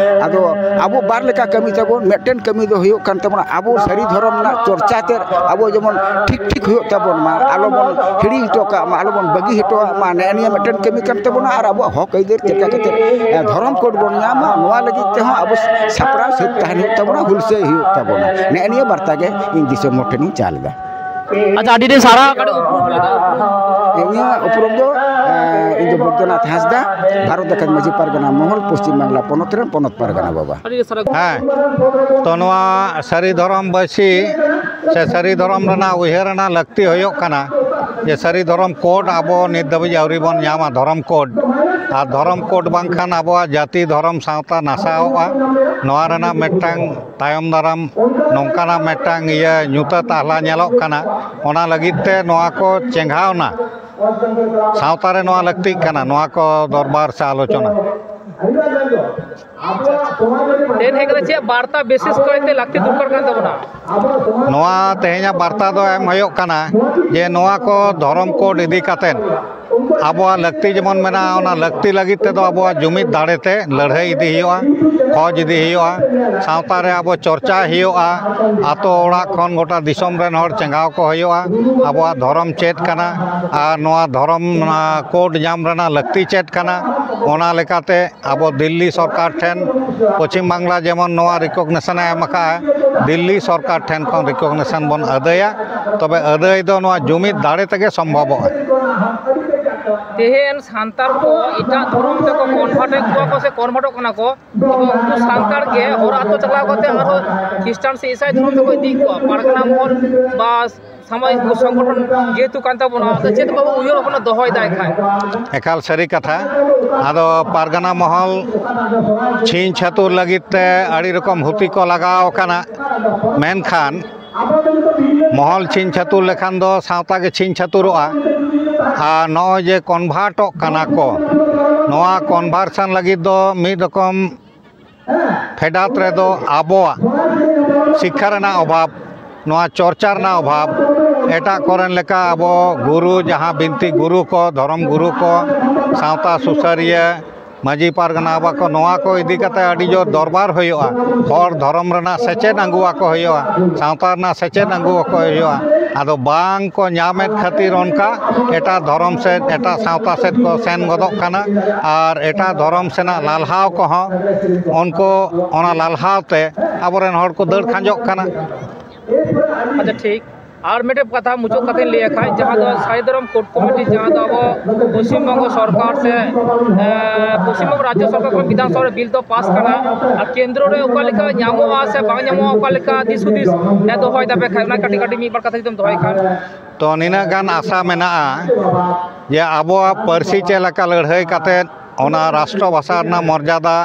ᱟᱫᱚ ᱟᱵᱚ ᱵᱟᱨ ᱞᱮᱠᱟ ᱠᱟᱹᱢᱤ ᱛᱟᱵᱚᱱ, ᱢᱤᱫᱴᱮᱱ ᱠᱟᱹᱢᱤ ᱫᱚ ᱦᱩᱭᱩᱜ ᱠᱟᱱ ᱛᱟᱵᱚᱱᱟ ᱟᱵᱚ ᱥᱟᱹᱨᱤ ᱫᱷᱚᱨᱚᱢ ᱨᱮᱱᱟᱜ ᱪᱚᱨᱪᱟ ᱛᱮ ᱟᱵᱚ ᱡᱮᱢᱚᱱ ᱴᱷᱤᱠ ᱴᱷᱤᱠ ᱦᱩᱭᱩᱜ ᱛᱟᱵᱚᱱ ᱢᱟ, ᱟᱞᱚ ᱵᱚᱱ ᱦᱤᱲᱤᱧ ᱦᱚᱴᱚ ᱠᱟᱜ ᱢᱟ, ᱟᱞᱚ ᱵᱚᱱ ᱵᱟᱹᱜᱤ ᱦᱚᱴᱚᱣᱟᱜ ᱢᱟ᱾ ᱱᱮᱜᱼᱮ ᱱᱤᱭᱟᱹ ᱢᱤᱫᱴᱮᱱ ᱠᱟᱹᱢᱤ ᱠᱟᱱ ᱛᱟᱵᱚᱱᱟ᱾ ᱟᱨ ᱟᱵᱚᱣᱟᱜ ᱦᱚᱠ ᱟᱹᱭᱫᱟᱹᱨ ᱪᱮᱫ ᱞᱮᱠᱟ ᱠᱟᱛᱮ, ᱮ, ᱫᱷᱚᱨᱚᱢ ᱠᱳᱰ ᱵᱚᱱ ᱧᱟᱢᱟ, ᱱᱚᱣᱟ ᱞᱟᱹᱜᱤᱫ ᱛᱮᱦᱚᱸ ᱟᱵᱚ ᱥᱟᱯᱲᱟᱣ ᱥᱟᱹᱛ ᱛᱟᱦᱮᱱ ᱦᱩᱭᱩᱜ ᱛᱟᱵᱚᱱᱟ, ᱦᱩᱞᱥᱟᱹᱭ ᱦᱩᱭᱩᱜ ᱛᱟᱵᱚᱱᱟ᱾ ᱱᱮᱜᱼᱮ ᱱᱤᱭᱟᱹ ᱵᱟᱨᱛᱟ ᱜᱮ ᱤᱧ ᱫᱤᱥᱚᱢ ᱦᱚᱲ ᱴᱷᱮᱱᱤᱧ ᱪᱟᱞ ᱮᱫᱟ᱾ ᱟᱪᱪᱷᱟ, ᱟᱹᱰᱤ ᱟᱹᱰᱤ ᱥᱟᱨᱦᱟᱣ᱾ ᱤᱧᱟᱹᱜ ᱩᱯᱨᱩᱢ ᱫᱚ, ᱮ, ᱤᱧ ᱫᱚ ᱵᱳᱭᱫᱚᱱᱟᱛᱷ ᱦᱟᱸᱥᱫᱟ, ᱵᱷᱟᱨᱚᱛ ᱡᱟᱠᱟᱛ ᱢᱟᱹᱡᱷᱤ ᱯᱟᱨᱜᱟᱱᱟ ᱢᱚᱦᱚᱞ, ᱯᱚᱥᱪᱤᱢ ᱵᱟᱝᱞᱟ ᱯᱚᱱᱚᱛ ᱨᱮᱱ ᱯᱚᱱᱚᱛ ᱯᱟᱨᱜᱟᱱᱟ ᱵᱟᱵᱟ᱾ ᱟᱹᱰᱤ ᱥᱟᱨᱦᱟᱣ᱾ ᱦᱮᱸ, ᱛᱚ ᱱᱚᱣᱟ ᱥᱟᱹᱨᱤ ᱫᱷᱚᱨᱚᱢ ᱵᱟᱹᱭᱥᱤ ᱥᱮ ᱥᱟᱹᱨᱤ ᱫᱷᱚᱨᱚᱢ ᱨᱮᱱᱟᱜ ᱩᱭᱦᱟᱹᱨ ᱨᱮᱱᱟᱜ ᱞᱟᱹᱠᱛᱤ ᱦᱩᱭᱩᱜ ᱠᱟᱱᱟ ᱡᱮ ᱥᱟᱹᱨᱤ ᱫᱷᱚᱨᱚᱢ ᱠᱳᱰ ᱟᱵᱚ ᱱᱤᱛ ᱫᱷᱟᱹᱵᱤᱡ ᱟᱹᱣᱨᱤ ᱵᱚᱱ ᱧᱟᱢᱟ, ᱫᱷᱚᱨᱚᱢ ᱠᱳᱰ᱾ ᱟᱨ ᱫᱷᱚᱨᱚᱢ ᱠᱳᱰ ᱵᱟᱝᱠᱷᱟᱱ ᱟᱵᱚᱣᱟᱜ ᱡᱟᱹᱛᱤ, ᱫᱷᱚᱨᱚᱢ, ᱥᱟᱶᱛᱟ ᱱᱟᱥᱟᱣᱚᱜᱼᱟ᱾ ᱱᱚᱣᱟ ᱨᱮᱱᱟᱜ ᱢᱤᱫᱴᱟᱝ ᱛᱟᱭᱚᱢ ᱫᱟᱨᱟᱢ ᱱᱚᱝᱠᱟᱱᱟᱜ ᱢᱤᱫᱴᱟᱝ ᱤᱭᱟᱹ ᱧᱩᱛᱟᱹᱛ ᱟᱦᱞᱟ ᱧᱮᱞᱚᱜ ᱠᱟᱱᱟ᱾ ᱚᱱᱟ ᱞᱟᱹᱜᱤᱫ ᱛᱮ ᱱᱚᱣᱟ ᱠᱚ ᱪᱮᱸᱜᱷᱟᱣᱱᱟ, ᱥᱟᱶᱛᱟ ᱨᱮ ᱱᱚᱣᱟ ᱞᱟᱹᱠᱛᱤᱜ ᱠᱟᱱᱟ, ᱱᱚᱣᱟ ᱠᱚ ᱫᱚᱨᱵᱟᱨ ᱥᱮ ᱟᱞᱳᱪᱚᱱᱟ᱾ ᱛᱮᱦᱮᱧ ᱦᱮᱡ ᱠᱟᱛᱮ ᱪᱮᱫ ᱵᱟᱨᱛᱟ ᱵᱤᱥᱮᱥ ᱠᱟᱭᱛᱮ ᱞᱟᱹᱠᱛᱤ ᱫᱚᱨᱠᱟᱨ ᱠᱟᱱ ᱛᱟᱵᱚᱱᱟ? ᱱᱚᱣᱟ ᱛᱮᱦᱮᱧᱟᱜ ᱵᱟᱨᱛᱟ ᱫᱚ ᱮᱢ ᱦᱩᱭᱩᱜ ᱠᱟᱱᱟ ᱡᱮ ᱱᱚᱣᱟ ᱠᱚ ᱫᱷᱚᱨᱚᱢ ᱠᱳᱰ ᱤᱫᱤ ᱠᱟᱛᱮ ᱟᱵᱚᱣᱟᱜ ᱞᱟᱹᱠᱛᱤ ᱡᱮᱢᱚᱱ ᱢᱮᱱᱟᱜᱼᱟ, ᱚᱱᱟ ᱞᱟᱹᱠᱛᱤ ᱞᱟᱹᱜᱤᱫ ᱛᱮᱫᱚ ᱟᱵᱚᱣᱟᱜ ᱡᱩᱢᱤᱫ ᱫᱟᱲᱮ ᱛᱮ ᱞᱟᱹᱲᱦᱟᱹᱭ ᱤᱫᱤ ᱦᱩᱭᱩᱜᱼᱟ, ᱠᱷᱚᱡᱽ ᱤᱫᱤ ᱦᱩᱭᱩᱜᱼᱟ, ᱥᱟᱶᱛᱟ ᱨᱮ ᱟᱵᱚ ᱪᱚᱨᱪᱟ ᱦᱩᱭᱩᱜᱼᱟ, ᱟᱛᱳ ᱚᱲᱟᱜ ᱠᱷᱚᱱ ᱜᱚᱴᱟ ᱫᱤᱥᱚᱢ ᱨᱮᱱ ᱦᱚᱲ ᱪᱮᱸᱜᱷᱟᱣ ᱠᱚ ᱦᱩᱭᱩᱜᱼᱟ᱾ ᱟᱵᱚᱣᱟᱜ ᱫᱷᱚᱨᱚᱢ ᱪᱮᱫ ᱠᱟᱱᱟ ᱟᱨ ᱱᱚᱣᱟ ᱫᱷᱚᱨᱚᱢ, ᱟᱸ, ᱠᱳᱰ ᱧᱟᱢ ᱨᱮᱱᱟᱜ ᱞᱟᱹᱠᱛᱤ ᱪᱮᱫ ᱠᱟᱱᱟ, ᱚᱱᱟ ᱞᱮᱠᱟᱛᱮ ᱟᱵᱚ ᱫᱤᱞᱞᱤ ᱥᱚᱨᱠᱟᱨ ᱴᱷᱮᱱ, ᱯᱚᱪᱷᱤᱢ ᱵᱟᱝᱞᱟ ᱡᱮᱢᱚᱱ ᱱᱚᱣᱟ ᱨᱤᱠᱚᱜᱱᱤᱥᱚᱱ ᱮ ᱮᱢ ᱟᱠᱟᱫᱼᱟ, ᱫᱤᱞᱞᱤ ᱥᱚᱨᱠᱟᱨ ᱴᱷᱮᱱ ᱠᱷᱚᱱ ᱨᱤᱠᱚᱜᱱᱤᱥᱚᱱ ᱵᱚᱱ ᱟᱹᱫᱟᱹᱭᱟ᱾ ᱛᱚᱵᱮ ᱟᱹᱫᱟᱹᱭ ᱫᱚ ᱱᱚᱣᱟ ᱡᱩᱢᱤᱫ ᱫᱟᱲᱮ ᱛᱮᱜᱮ ᱥᱚᱢᱵᱷᱚᱵᱚᱜᱼᱟ᱾ ᱛᱮᱦᱮᱧ ᱥᱟᱱᱛᱟᱲ ᱠᱚ ᱮᱴᱟᱜ ᱫᱷᱚᱨᱚᱢ ᱛᱮᱠᱚ ᱠᱚᱱᱵᱷᱟᱨᱴᱮᱫ ᱠᱚᱣᱟ ᱠᱚ ᱥᱮ ᱠᱚᱱᱵᱷᱟᱨᱴᱚᱜ ᱠᱟᱱᱟ ᱠᱚ, ᱛᱚ ᱩᱱᱠᱩ ᱥᱟᱱᱛᱟᱲ ᱜᱮ ᱦᱚᱨ ᱟᱛᱳ ᱪᱟᱞᱟᱣ ᱠᱟᱛᱮ ᱟᱨᱦᱚᱸ ᱠᱷᱨᱤᱥᱴᱟᱱ ᱥᱮ ᱤᱥᱟᱭ ᱫᱷᱚᱨᱚᱢ ᱛᱮᱠᱚ ᱤᱫᱤᱭᱮᱫ ᱠᱚᱣᱟ᱾ ᱯᱟᱨᱜᱟᱱᱟ ᱢᱚᱦᱚᱞ ᱵᱟ ᱥᱟᱢᱟᱡᱤᱠ ᱥᱚᱝᱜᱚᱴᱷᱚᱱ ᱡᱮᱦᱮᱛᱩ ᱠᱟᱱ ᱛᱟᱵᱚᱱᱟ, ᱟᱫᱚ ᱪᱮᱫ ᱵᱟᱵᱚ ᱩᱭᱦᱟᱹᱨ ᱵᱷᱟᱵᱽᱱᱟ ᱫᱚᱦᱚᱭᱮᱫᱟᱭ ᱠᱷᱟᱡ? ᱮᱠᱟᱞ ᱥᱟᱹᱨᱤ ᱠᱟᱛᱷᱟ᱾ ᱟᱫᱚ ᱯᱟᱨᱜᱟᱱᱟ ᱢᱚᱦᱚᱞ ᱪᱷᱤᱝ ᱪᱷᱟᱹᱛᱩᱨ ᱞᱟᱹᱜᱤᱫ ᱛᱮ ᱟᱹᱰᱤ ᱨᱚᱠᱚᱢ ᱦᱩᱛᱤ ᱠᱚ ᱞᱟᱜᱟᱣ ᱟᱠᱟᱱᱟ, ᱢᱮᱱᱠᱷᱟᱱ ᱢᱚᱦᱚᱞ ᱪᱷᱤᱝ ᱪᱷᱟᱹᱛᱩᱨ ᱞᱮᱠᱷᱟᱱ ᱫᱚ ᱥᱟᱶᱛᱟ ᱜᱮ ᱪᱷᱤᱝ ᱪᱷᱟᱹᱛᱩᱨᱚᱜᱼᱟ᱾ ᱟᱨ ᱱᱚᱜᱼᱚᱭ ᱡᱮ ᱠᱚᱱᱵᱷᱟᱨᱴᱚᱜ ᱠᱟᱱᱟ ᱠᱚ, ᱱᱚᱣᱟ ᱠᱚᱱᱵᱷᱟᱨᱥᱚᱱ ᱞᱟᱹᱜᱤᱫ ᱫᱚ ᱢᱤᱫ ᱨᱚᱠᱚᱢ ᱯᱷᱮᱰᱟᱛ ᱨᱮᱫᱚ ᱟᱵᱚᱣᱟᱜ ᱥᱤᱠᱠᱷᱟ ᱨᱮᱱᱟᱜ ᱚᱵᱷᱟᱵᱽ, ᱱᱚᱣᱟ ᱪᱚᱨᱪᱟ ᱨᱮᱱᱟᱜ ᱚᱵᱷᱟᱵᱽ, ᱮᱴᱟᱜ ᱠᱚᱨᱮᱱ ᱞᱮᱠᱟ ᱟᱵᱚ ᱜᱩᱨᱩ, ᱡᱟᱦᱟᱸ ᱵᱤᱱᱛᱤ ᱜᱩᱨᱩ ᱠᱚ, ᱫᱷᱚᱨᱚᱢ ᱜᱩᱨᱩ ᱠᱚ, ᱥᱟᱶᱛᱟ ᱥᱩᱥᱟᱹᱨᱤᱭᱟᱹ, ᱢᱟᱹᱡᱷᱤ ᱯᱟᱨᱜᱟᱱᱟ ᱵᱟᱵᱟ ᱠᱚ, ᱱᱚᱣᱟ ᱠᱚ ᱤᱫᱤ ᱠᱟᱛᱮ ᱟᱹᱰᱤ ᱡᱳᱨ ᱫᱚᱨᱵᱟᱨ ᱦᱩᱭᱩᱜᱼᱟ᱾ ᱦᱚᱲ ᱫᱷᱚᱨᱚᱢ ᱨᱮᱱᱟᱜ ᱥᱮᱪᱮᱫ ᱟᱹᱜᱩ ᱟᱠᱚ ᱦᱩᱭᱩᱜᱼᱟ, ᱥᱟᱶᱛᱟ ᱨᱮᱱᱟᱜ ᱥᱮᱪᱮᱫ ᱟᱹᱜᱩ ᱟᱠᱚ ᱦᱩᱭᱩᱜᱼᱟ᱾ ᱟᱫᱚ ᱵᱟᱝ ᱠᱚ ᱧᱟᱢᱮᱫ ᱠᱷᱟᱹᱛᱤᱨ ᱚᱱᱠᱟ ᱮᱴᱟᱜ ᱫᱷᱚᱨᱚᱢ ᱥᱮᱫ, ᱮᱴᱟᱜ ᱥᱟᱶᱛᱟ ᱥᱮᱫ ᱠᱚ ᱥᱮᱱ ᱜᱚᱫᱚᱜ ᱠᱟᱱᱟ᱾ ᱟᱨ ᱮᱴᱟᱜ ᱫᱷᱚᱨᱚᱢ ᱥᱮᱱᱟᱜ ᱞᱟᱞᱦᱟᱣ ᱠᱚᱦᱚᱸ ᱩᱱᱠᱩ ᱚᱱᱟ ᱞᱟᱞᱦᱟᱣ ᱛᱮ ᱟᱵᱚᱨᱮᱱ ᱦᱚᱲ ᱠᱚ ᱫᱟᱹᱲ ᱠᱷᱟᱸᱡᱚᱜ ᱠᱟᱱᱟ᱾ ᱟᱪᱪᱷᱟ, ᱴᱷᱤᱠ᱾ ᱟᱨ ᱢᱤᱫᱴᱮᱱ ᱠᱟᱛᱷᱟ ᱢᱩᱪᱟᱹᱫ ᱠᱟᱛᱮᱧ ᱞᱟᱹᱭᱟ ᱠᱷᱟᱡ, ᱡᱟᱦᱟᱸ ᱫᱚ ᱥᱟᱹᱨᱤ ᱫᱷᱚᱨᱚᱢ ᱠᱳᱰ ᱠᱚᱢᱤᱴᱤ, ᱡᱟᱦᱟᱸ ᱫᱚ ᱟᱵᱚ ᱯᱚᱥᱪᱤᱢ ᱵᱚᱝᱜᱚ ᱥᱚᱨᱠᱟᱨ ᱥᱮ, ᱮ, ᱯᱚᱥᱪᱤᱢ ᱵᱚᱝᱜᱚ ᱨᱟᱡᱽᱡᱚ ᱥᱚᱨᱠᱟᱨ ᱠᱷᱚᱱ ᱵᱤᱫᱷᱟᱱ ᱥᱚᱵᱷᱟ ᱨᱮ ᱵᱤᱞ ᱫᱚ ᱯᱟᱥ ᱠᱟᱱᱟ, ᱟᱨ ᱠᱮᱱᱫᱨᱚ ᱨᱮ ᱚᱠᱟ ᱞᱮᱠᱟ ᱧᱟᱢᱚᱜᱼᱟ ᱥᱮ ᱵᱟᱝ ᱧᱟᱢᱚᱜᱼᱟ, ᱚᱠᱟ ᱞᱮᱠᱟ ᱫᱤᱥ ᱦᱩᱫᱤᱥ ᱮ ᱫᱚᱦᱚᱭ ᱛᱟᱯᱮ ᱠᱷᱟᱡ, ᱚᱱᱟ ᱠᱟᱹᱴᱤᱡ ᱠᱟᱹᱴᱤᱡ ᱢᱤᱫ ᱵᱟᱨ ᱠᱟᱛᱷᱟ ᱡᱩᱫᱤᱢ ᱫᱚᱦᱚᱭ ᱠᱷᱟᱱ᱾ ᱛᱚ, ᱱᱤᱱᱟᱹᱜ ᱜᱟᱱ ᱟᱥᱟ ᱢᱮᱱᱟᱜᱼᱟ ᱡᱮ ᱟᱵᱚᱣᱟᱜ ᱯᱟᱹᱨᱥᱤ ᱪᱮᱫ ᱞᱮᱠᱟ ᱞᱟᱹᱲᱦᱟᱹᱭ ᱠᱟᱛᱮᱫ ᱚᱱᱟ ᱨᱟᱥᱴᱨᱚ ᱵᱷᱟᱥᱟ ᱨᱮᱱᱟᱜ ᱢᱚᱨᱡᱟᱫᱟ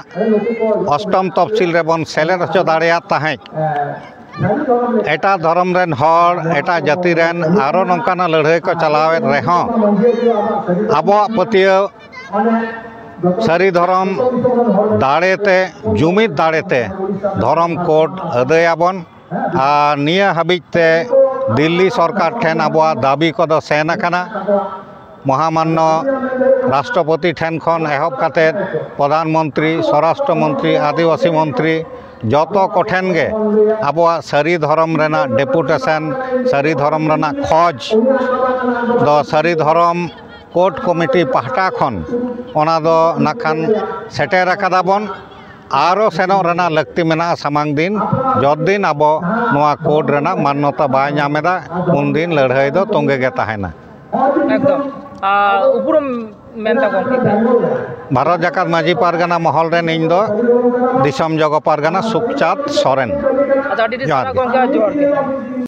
ᱚᱥᱴᱚᱢ ᱛᱚᱯᱥᱤᱞ ᱨᱮᱵᱚᱱ ᱥᱮᱞᱮᱫ ᱦᱚᱪᱚ ᱫᱟᱲᱮᱭᱟᱜ ᱛᱟᱦᱮᱸᱫ᱾ ᱮᱴᱟᱜ ᱫᱷᱚᱨᱚᱢ ᱨᱮᱱ ᱦᱚᱲ, ᱮᱴᱟᱜ ᱡᱟᱹᱛᱤ ᱨᱮᱱ ᱟᱨᱚ ᱱᱚᱝᱠᱟᱱᱟᱜ ᱞᱟᱹᱲᱦᱟᱹᱭ ᱠᱚ ᱪᱟᱞᱟᱣᱮᱫ ᱨᱮᱦᱚᱸ, ᱟᱵᱚᱣᱟᱜ ᱯᱟᱹᱛᱭᱟᱹᱣ ᱥᱟᱹᱨᱤ ᱫᱷᱚᱨᱚᱢ ᱫᱟᱲᱮᱛᱮ, ᱡᱩᱢᱤᱫ ᱫᱟᱲᱮᱛᱮ ᱫᱷᱚᱨᱚᱢ ᱠᱳᱰ ᱟᱹᱫᱟᱹᱭᱟᱵᱚᱱ᱾ ᱟᱨ ᱱᱤᱭᱟᱹ ᱦᱟᱹᱵᱤᱡ ᱛᱮ ᱫᱤᱞᱞᱤ ᱥᱚᱨᱠᱟᱨ ᱴᱷᱮᱱ ᱟᱵᱚᱣᱟᱜ ᱫᱟᱹᱵᱤ ᱠᱚᱫᱚ ᱥᱮᱱ ᱟᱠᱟᱱᱟ᱾ ᱢᱚᱦᱟᱢᱟᱱᱱᱚ ᱨᱟᱥᱴᱨᱚᱯᱚᱛᱤ ᱴᱷᱮᱱ ᱠᱷᱚᱱ ᱮᱦᱚᱵ ᱠᱟᱛᱮ ᱯᱨᱚᱫᱷᱟᱱ ᱢᱚᱱᱛᱨᱤ, ᱥᱚᱨᱟᱥᱴᱨᱚ ᱢᱚᱱᱛᱨᱤ, ᱟᱹᱫᱤᱵᱟᱹᱥᱤ ᱢᱚᱱᱛᱨᱤ, ᱡᱚᱛᱚ ᱠᱚᱴᱷᱮᱱ ᱜᱮ ᱟᱵᱚᱣᱟᱜ ᱥᱟᱹᱨᱤ ᱫᱷᱚᱨᱚᱢ ᱨᱮᱱᱟᱜ ᱰᱮᱯᱩᱴᱮᱥᱚᱱ, ᱥᱟᱹᱨᱤ ᱫᱷᱚᱨᱚᱢ ᱨᱮᱱᱟᱜ ᱠᱷᱚᱡᱽ ᱫᱚ ᱥᱟᱹᱨᱤ ᱫᱷᱚᱨᱚᱢ ᱠᱳᱰ ᱠᱚᱢᱤᱴᱤ ᱯᱟᱦᱴᱟ ᱠᱷᱚᱱ ᱚᱱᱟ ᱫᱚ ᱱᱟᱜ ᱠᱷᱟᱱ ᱥᱮᱴᱮᱨ ᱟᱠᱟᱫᱟ ᱵᱚᱱ᱾ ᱟᱨᱚ ᱥᱮᱱᱚᱜ ᱨᱮᱱᱟᱜ ᱞᱟᱹᱠᱛᱤ ᱢᱮᱱᱟᱜᱼᱟ ᱥᱟᱢᱟᱝ ᱫᱤᱱ᱾ ᱡᱚᱛ ᱫᱤᱱ ᱟᱵᱚ ᱱᱚᱣᱟ ᱠᱳᱰ ᱨᱮᱱᱟᱜ ᱢᱟᱱᱱᱚᱛᱟ ᱵᱟᱭ ᱧᱟᱢ ᱮᱫᱟ, ᱩᱱᱫᱤᱱ ᱞᱟᱹᱲᱦᱟᱹᱭ ᱫᱚ ᱛᱚᱸᱜᱮ ᱜᱮ ᱛᱟᱦᱮᱱᱟ᱾ ᱮᱠᱫᱚᱢ᱾ ᱟᱨ ᱩᱯᱨᱩᱢ ᱢᱮᱱ ᱛᱟᱵᱚᱱ ᱯᱮ ᱠᱷᱟᱡ? ᱵᱷᱟᱨᱚᱛ ᱡᱟᱠᱟᱛ ᱢᱟᱹᱡᱷᱤ ᱯᱟᱨᱜᱟᱱᱟ ᱢᱚᱦᱚᱞ ᱨᱮᱱ ᱤᱧ ᱫᱚ ᱫᱤᱥᱚᱢ ᱡᱚᱜᱚ ᱯᱟᱨᱜᱟᱱᱟ ᱥᱩᱠᱪᱟᱸᱫᱽ ᱥᱚᱨᱮᱱ᱾ ᱟᱪᱪᱷᱟ, ᱟᱹᱰᱤ ᱟᱹᱰᱤ ᱡᱚᱦᱟᱨ ᱥᱟᱨᱦᱟᱣ ᱜᱮ᱾ ᱜᱚᱢᱠᱮ, ᱡᱚᱦᱟᱨ ᱜᱮ᱾